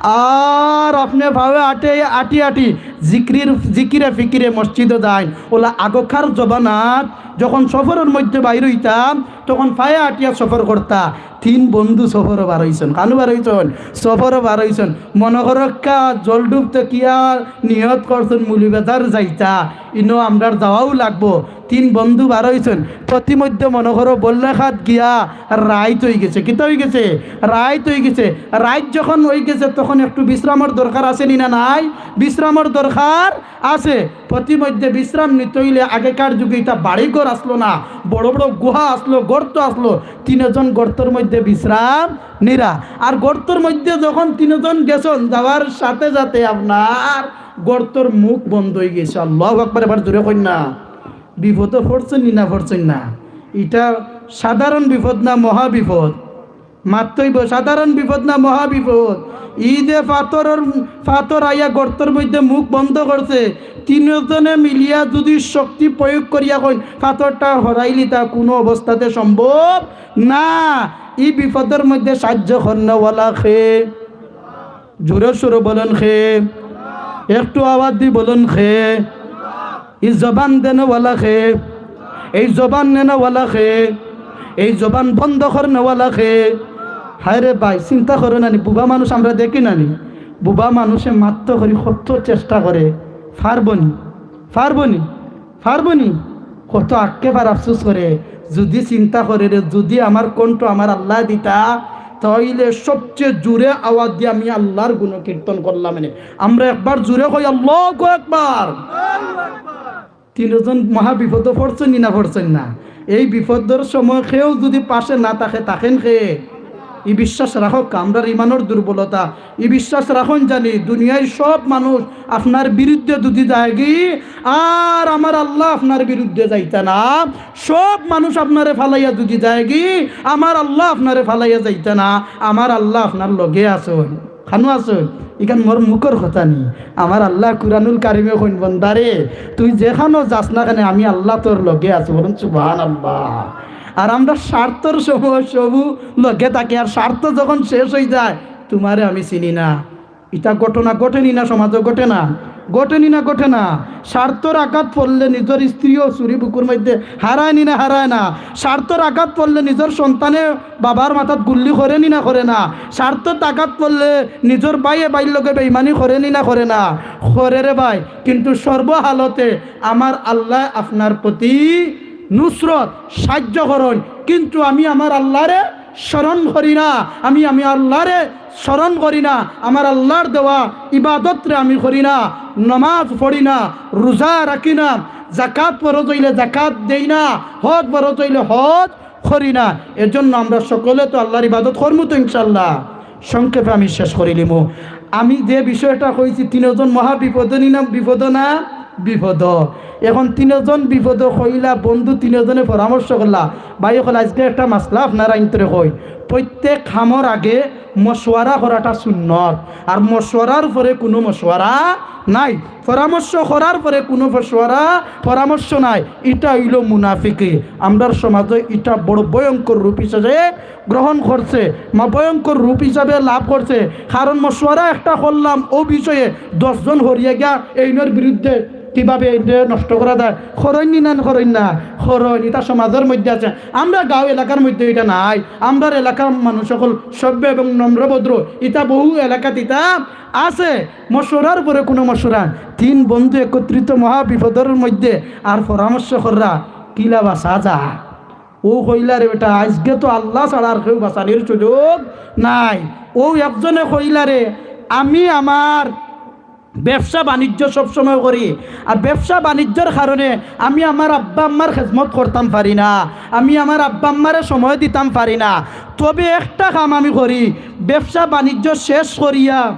আর আপনে পায়ে আটে, আটি আটি জিকির, জিকিরে ফিকিরে মসজিদো যাইন। অলা আগকার জমানাত যখন সফরর মধ্যে বাইর অইতাম, তখন পায়ে আটিয়া সফর করতা। তিন বন্ধু সফরো বার অইছইন। কানো বার অইছইন? সফরো বার অইছইন। মনো করউক্কা জলডুব থাকিয়া নিয়ত করছইন মৌলভীবাজার যাইতা, ইনো আমরার যাওয়াউ লাগবো। তিন বন্ধু বার অইছইন, প্রতিমধ্যে মনো করো বল্লেখাত গিয়া রাইত অইগেছে। কিতা অইগেছে? রাইত অইগেছে। রাইত যখন অইগেছে, তখন একটু বিশ্রামর দরকার আছে নি না নাই? বিশ্রামর দরকার আছে। প্রতিমধ্যে বিশ্রাম নিতে অইলে আগেকার যুগে ইতা বাড়ি ঘর আছলো না, বড় বড় গুহা আছলো, গর্ত আছলো, তিনজন গর্তর মধ্যে বিশ্রাম নিরা। আর গর্তর মধ্যে যখন তিনজন গেছইন, যাওয়ার সাথে সাথে আপনার গর্তর মুখ বন্ধ অইগেছে। আল্লাহু আকবার, এবার জোরে কইন না। বিপদো পড়ছইন নি না পড়ছইন না? ইটা সাধারণ বিপদ না মহাবিপদ? মাততে অইবো, সাধারণ বিপদ না মহাবিপদ? ই যে পাথরর, পাথর আইয়া গর্তর মধ্যে মুখ বন্ধ করছে, তিনজনে মিলিয়া যুদি শক্তি প্রয়োগ করিয়া কইন, পাথরটা হরাইলিতা, কুনু অবস্থাতে সম্ভব না। ই বিপদর মধ্যে সাহায্য করনেওয়ালা কে? জোরে সোরে বলইন কে? একটু আওয়াজ দি বলইন কে? ই জবান দেনেওয়ালা কে? এই জবান নেনেওয়ালা কে? এই জবান বন্ধ করনেওয়ালা কে? হায় রে ভাই, চিন্তা করো না নি, বুবা মানুষ আমরা দেখি না নি? বুবা মানুষে মাততে করি কত চেষ্টা করে, পারবো নি? পারবো নি? পারবো নি? কত আক্ষেপ আর আফসোস করে। যুদি চিন্তা করে রে, যুদি আমার কণ্ঠ আমার আল্লায় দিতা, তাইলে সবচেয়ে জোরে আওয়াজ দিয়া আমি আল্লার গুণকীর্তন করলাম এনে। আমরা একবার জোরে কই, "আল্লাহু আকবার।" তিনজন মহা বিপদো পড়ছইন নি না পড়ছইন না? এই বিপদর সময় কেউ যুদি পাশে না থাকে, থাকইন কে? ই বিশ্বাস রাখউক্কা, আমরার ইমানর দুর্বলতা, ই বিশ্বাস রাখইন জানি, দুনিয়ার সব মানুষ আপনার বিরুদ্ধে যুদি যায়গি, আর আমার আল্লা আপনার বিরুদ্ধে যাইতা না। সব মানুষ আপনারে ফালাইয়া যুদি যায়গি, আমার আল্লা আপনারে ফালাইয়া যাইতা না। আমার আল্লা আপনার লগে আছইন। কানো আছইন? ইখান মোর মুখর কথা নি। আমার আল্লা কুরআনুল কারিমে কইন, "বন্দারে, তুই যেখানো যাস না কেনে, আমি আল্লা তোর লগে আছি।" বলুন সুবহানাল্লাহ। আর আমরা স্বার্থর সময় সবু লগে থাকি, আর স্বার্থ যখন শেষ অইযায়, তুমারে আমি চিনি না। ইটা ঘটনা ঘটে নি না সমাজো? ঘটে না? ঘটে নি না ঘটে না? স্বার্থর আঘাত পড়লে নিজর স্ত্রীও ছুরি বুকুর মধ্যে হারায় নি না হারায় না? স্বার্থর আঘাত পড়লে নিজর সন্তানে বাবার মাথাত গুল্লি করে নি না করে না? স্বার্থত আঘাত পড়লে নিজর ভাইয়ে ভাইর লগে বেইমানি করে নি না করে না? করে রে ভাই। কিন্তু সর্বহালতে আমার আল্লায় আপনার প্রতি নুসরত, সাহায্য করইন, কিন্তু আমি আমার আল্লারে স্মরণ করি না, আমি, আমি আল্লারে স্মরণ করি না, আমার আল্লার দেওয়া ইবাদতরে আমি করি না, নমাজ পড়ি না, রোজা রাখি না, জাকাত ফরজ অইলে জাকাত দেই না, হজ ফরজ অইলে হজ করি না। এজন্য আমরা সকলে তো আল্লার ইবাদত করমু তো ইনশাআল্লাহ। সংক্ষেপে আমি শেষ করিলিমু। আমি যে বিষয়টা কইছি, তিনজন মহা বিপদ নি না বিপদ না? বিপদ। এখন তিনজন বিপদ কইলা, বন্ধু তিনজনে পরামর্শ করলা, ভাই অকল, আইজকে একটা মাসলা আপনারার অন্তরে কই, প্রত্যেক কামর আগে মশওয়ারা করাটা সুন্নত, আর মশওয়ারার পরে কুনু মশওয়ারা নাই, পরামর্শ করার পরে কুনু মশওয়ারা, পরামর্শ নাই। ইটা অইলো মুনাফিকি। আমরার সমাজে ইটা বড় ভয়ঙ্কর রূপ হিসাবে গ্রহণ করছে, মা ভয়ঙ্কর রূপ হিসাবে লাভ করছে। কারণ মশওয়ারা একটা করলাম অউ বিষয়ে, দশজন হরিয়া গিয়া এইনর বিরুদ্ধে কিভাবে এইনরে নষ্ট করা যায়, করইন নি না করইন না? করইন। ইটা সমাজর মধ্যে আছে, আমরার গাঁও এলাকার মধ্যে ইটা নাই। আমরার এলাকার মানুষ অকল সভ্য এবং নম্রভদ্র, ইটা বহু এলাকাত ইটা আছে। মশওয়ারার পরে কুনু মশওয়ারা। তিন বন্ধু একত্রিত মহা বিপদর মধ্যে আর পরামর্শ কররা, কিলা বাঁচা যায়? অউ কইলা, রে বেটা, আইজকে তো আল্লা ছাড়া আর কেউ বাঁচানির সুযোগ নাই। অউ একজনে কইলা, রে, আমি আমার ব্যবসা বাণিজ্য সবসময় করি, আর ব্যবসা বাণিজ্যর কারণে আমি আমার আব্বা আম্মার খেদমত করতাম পারি না, আমি আমার আব্বা আম্মারে সময় দিতাম পারি না। তবে একটা কাম আমি করি, ব্যবসা বাণিজ্য শেষ করিয়া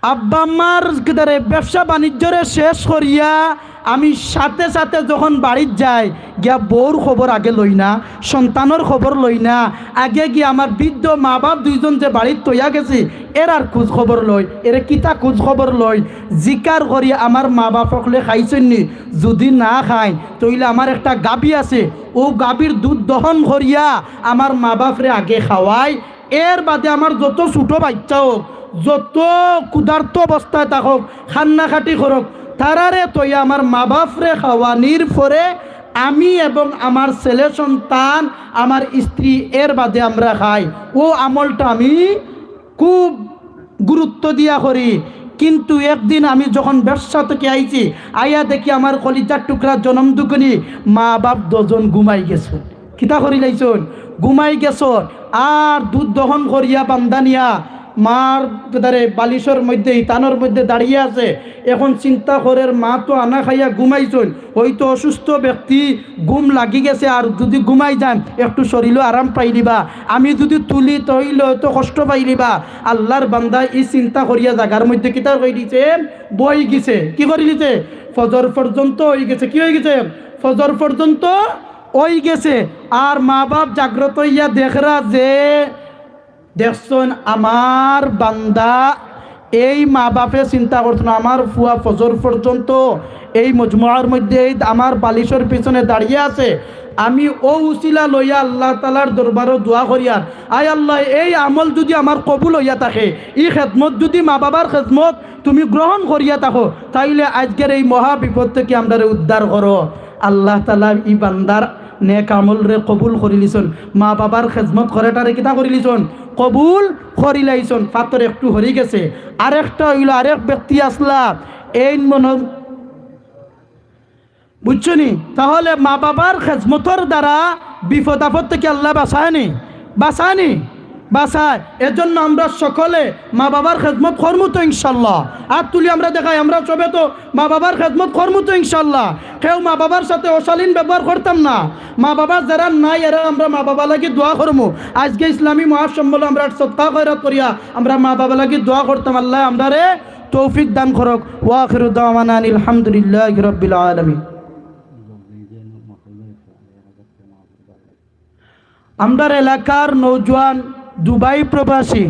আব্বা আম্মার কিতারে ব্যবসা বাণিজ্যরে শেষ করিয়া আমি সাথে সাথে যখন বাড়িত যাই, গিয়া বউর খবর আগে লই না, সন্তানর খবর লই না, আগে গিয়া আমার বৃদ্ধ মা বাপ দুইজন যে বাড়িত থইয়া গেছি, এরার খোঁজ খবর লই, এরে কিতা খোঁজ খবর লই, জিকার করি আমার মা বাপ অকলে খাইছইন নি, যুদি না খাইন, তইলে আমার একটা গাভী আছে, অউ গাভীর দুধ দহন করিয়া আমার মা বাপরে আগে খাওয়াই, এর বাদে আমার যত ছোট বাইচ্চা অউক, যত ক্ষুধার্ত অবস্থায় থাকউক, কান্নাকাটি করউক, তারারে থইয়া আমার মা বাপরে খাওয়ানির পরে আমি এবং আমার ছেলে সন্তান, আমার স্ত্রী, এর বাদে আমরা খাই। অউ আমলটা আমি খুব গুরুত্ব দিয়া করি। কিন্তু একদিন আমি যখন ব্যবসা থাকি আইছি, আইয়া দেখি আমার কলিজার টুকরা জনম দুখনি মা বাপ দুইজন ঘুমাই গেছইন। কিতা করিলাইছইন? ঘুমাই গেছইন। আর দুধ দহন করিয়া বান্দা নিয়া মার ধারে বালিশর মধ্যে, ইতানর মধ্যে দাঁড়িয়ে আছে। এখন চিন্তা করের, মা তো আনা খাইয়া ঘুমাইছইন, হয়তো অসুস্থ ব্যক্তি, ঘুম লাগি গেছে, আর যদি ঘুমাই যান একটু শরীরও আরাম পাইলিবা, আমি যদি তুলি তাইলে হয়তো কষ্ট পাইলিবা। আল্লাহর বান্দা ই চিন্তা করিয়া জাগার মধ্যে কিতা করি দিছে, বই গেছে। কি করি দিছে? ফজর পর্যন্ত হয়ে গেছে। কি হয়ে গেছে? ফজর পর্যন্ত হয়ে গেছে। আর মা বাপ জাগ্রত হইয়া দেখরা যে দেখছইন, আমার বান্দা, এই মা বাপে চিন্তা করতো না, আমার ফুয়া ফজর পর্যন্ত এই মজমুয়ার মধ্যে এই আমার বালিশর পিছনে দাঁড়িয়ে আছে, আমি ও উসিলা লইয়া আল্লাহ তাআলার দরবারও দোয়া করিয়ার, আয় আল্লাহ, এই আমল যদি আমার কবুল হইয়া থাকে, এই খেদমত যদি মা বাবার খেদমত তুমি গ্রহণ করিয়া থাকো, তাইলে আজকের এই মহা বিপদ থেকে আমরারে উদ্ধার করো। আল্লাহ তাআলা ই বান্দার নেক আমলরে কবুল করিলিছইন, মা বাবার খেদমত করাটারে কিতা করিলিছইন? কবুল করিলাইছইন। পাথর একটু হরি গেছে। আরেকটা হইল, আরেক ব্যক্তি আসলা, এই মনে, বুঝছো নি? তাহলে মা বাবার খেদমতর দ্বারা বিপদ আপদ থেকে আল্লাহ বাঁচায় নি, বাঁচায় নি, বাঁচায়। এজন্য আমরা সকলে মা বাবার খেদমত করমু তো ইনশাল্লাহ। আর তুলি আমরা দেখাই, আমরা সবে তো মা বাবার খেদমত করমু তো ইনশাল্লাহ। কেউ মা বাবার সাথে অশালীন ব্যবহার করতাম না। মা বাবা যারা নাই, এরা আমরা মা বাবা লাগি দোয়া করমু। আজকে ইসলামী মহাসম্মেলন আমরা সদকা খয়রাত করিয়া আমরা মা বাবা লাগি দোয়া করতাম। আল্লাহ আমরারে তৌফিক দান করুক। ওয়া আখিরু দাওয়ানা আনিল হামদুলিল্লাহি রাব্বিল আলামিন। আমরার এলাকার নওজোয়ান দুবাই প্রবাসী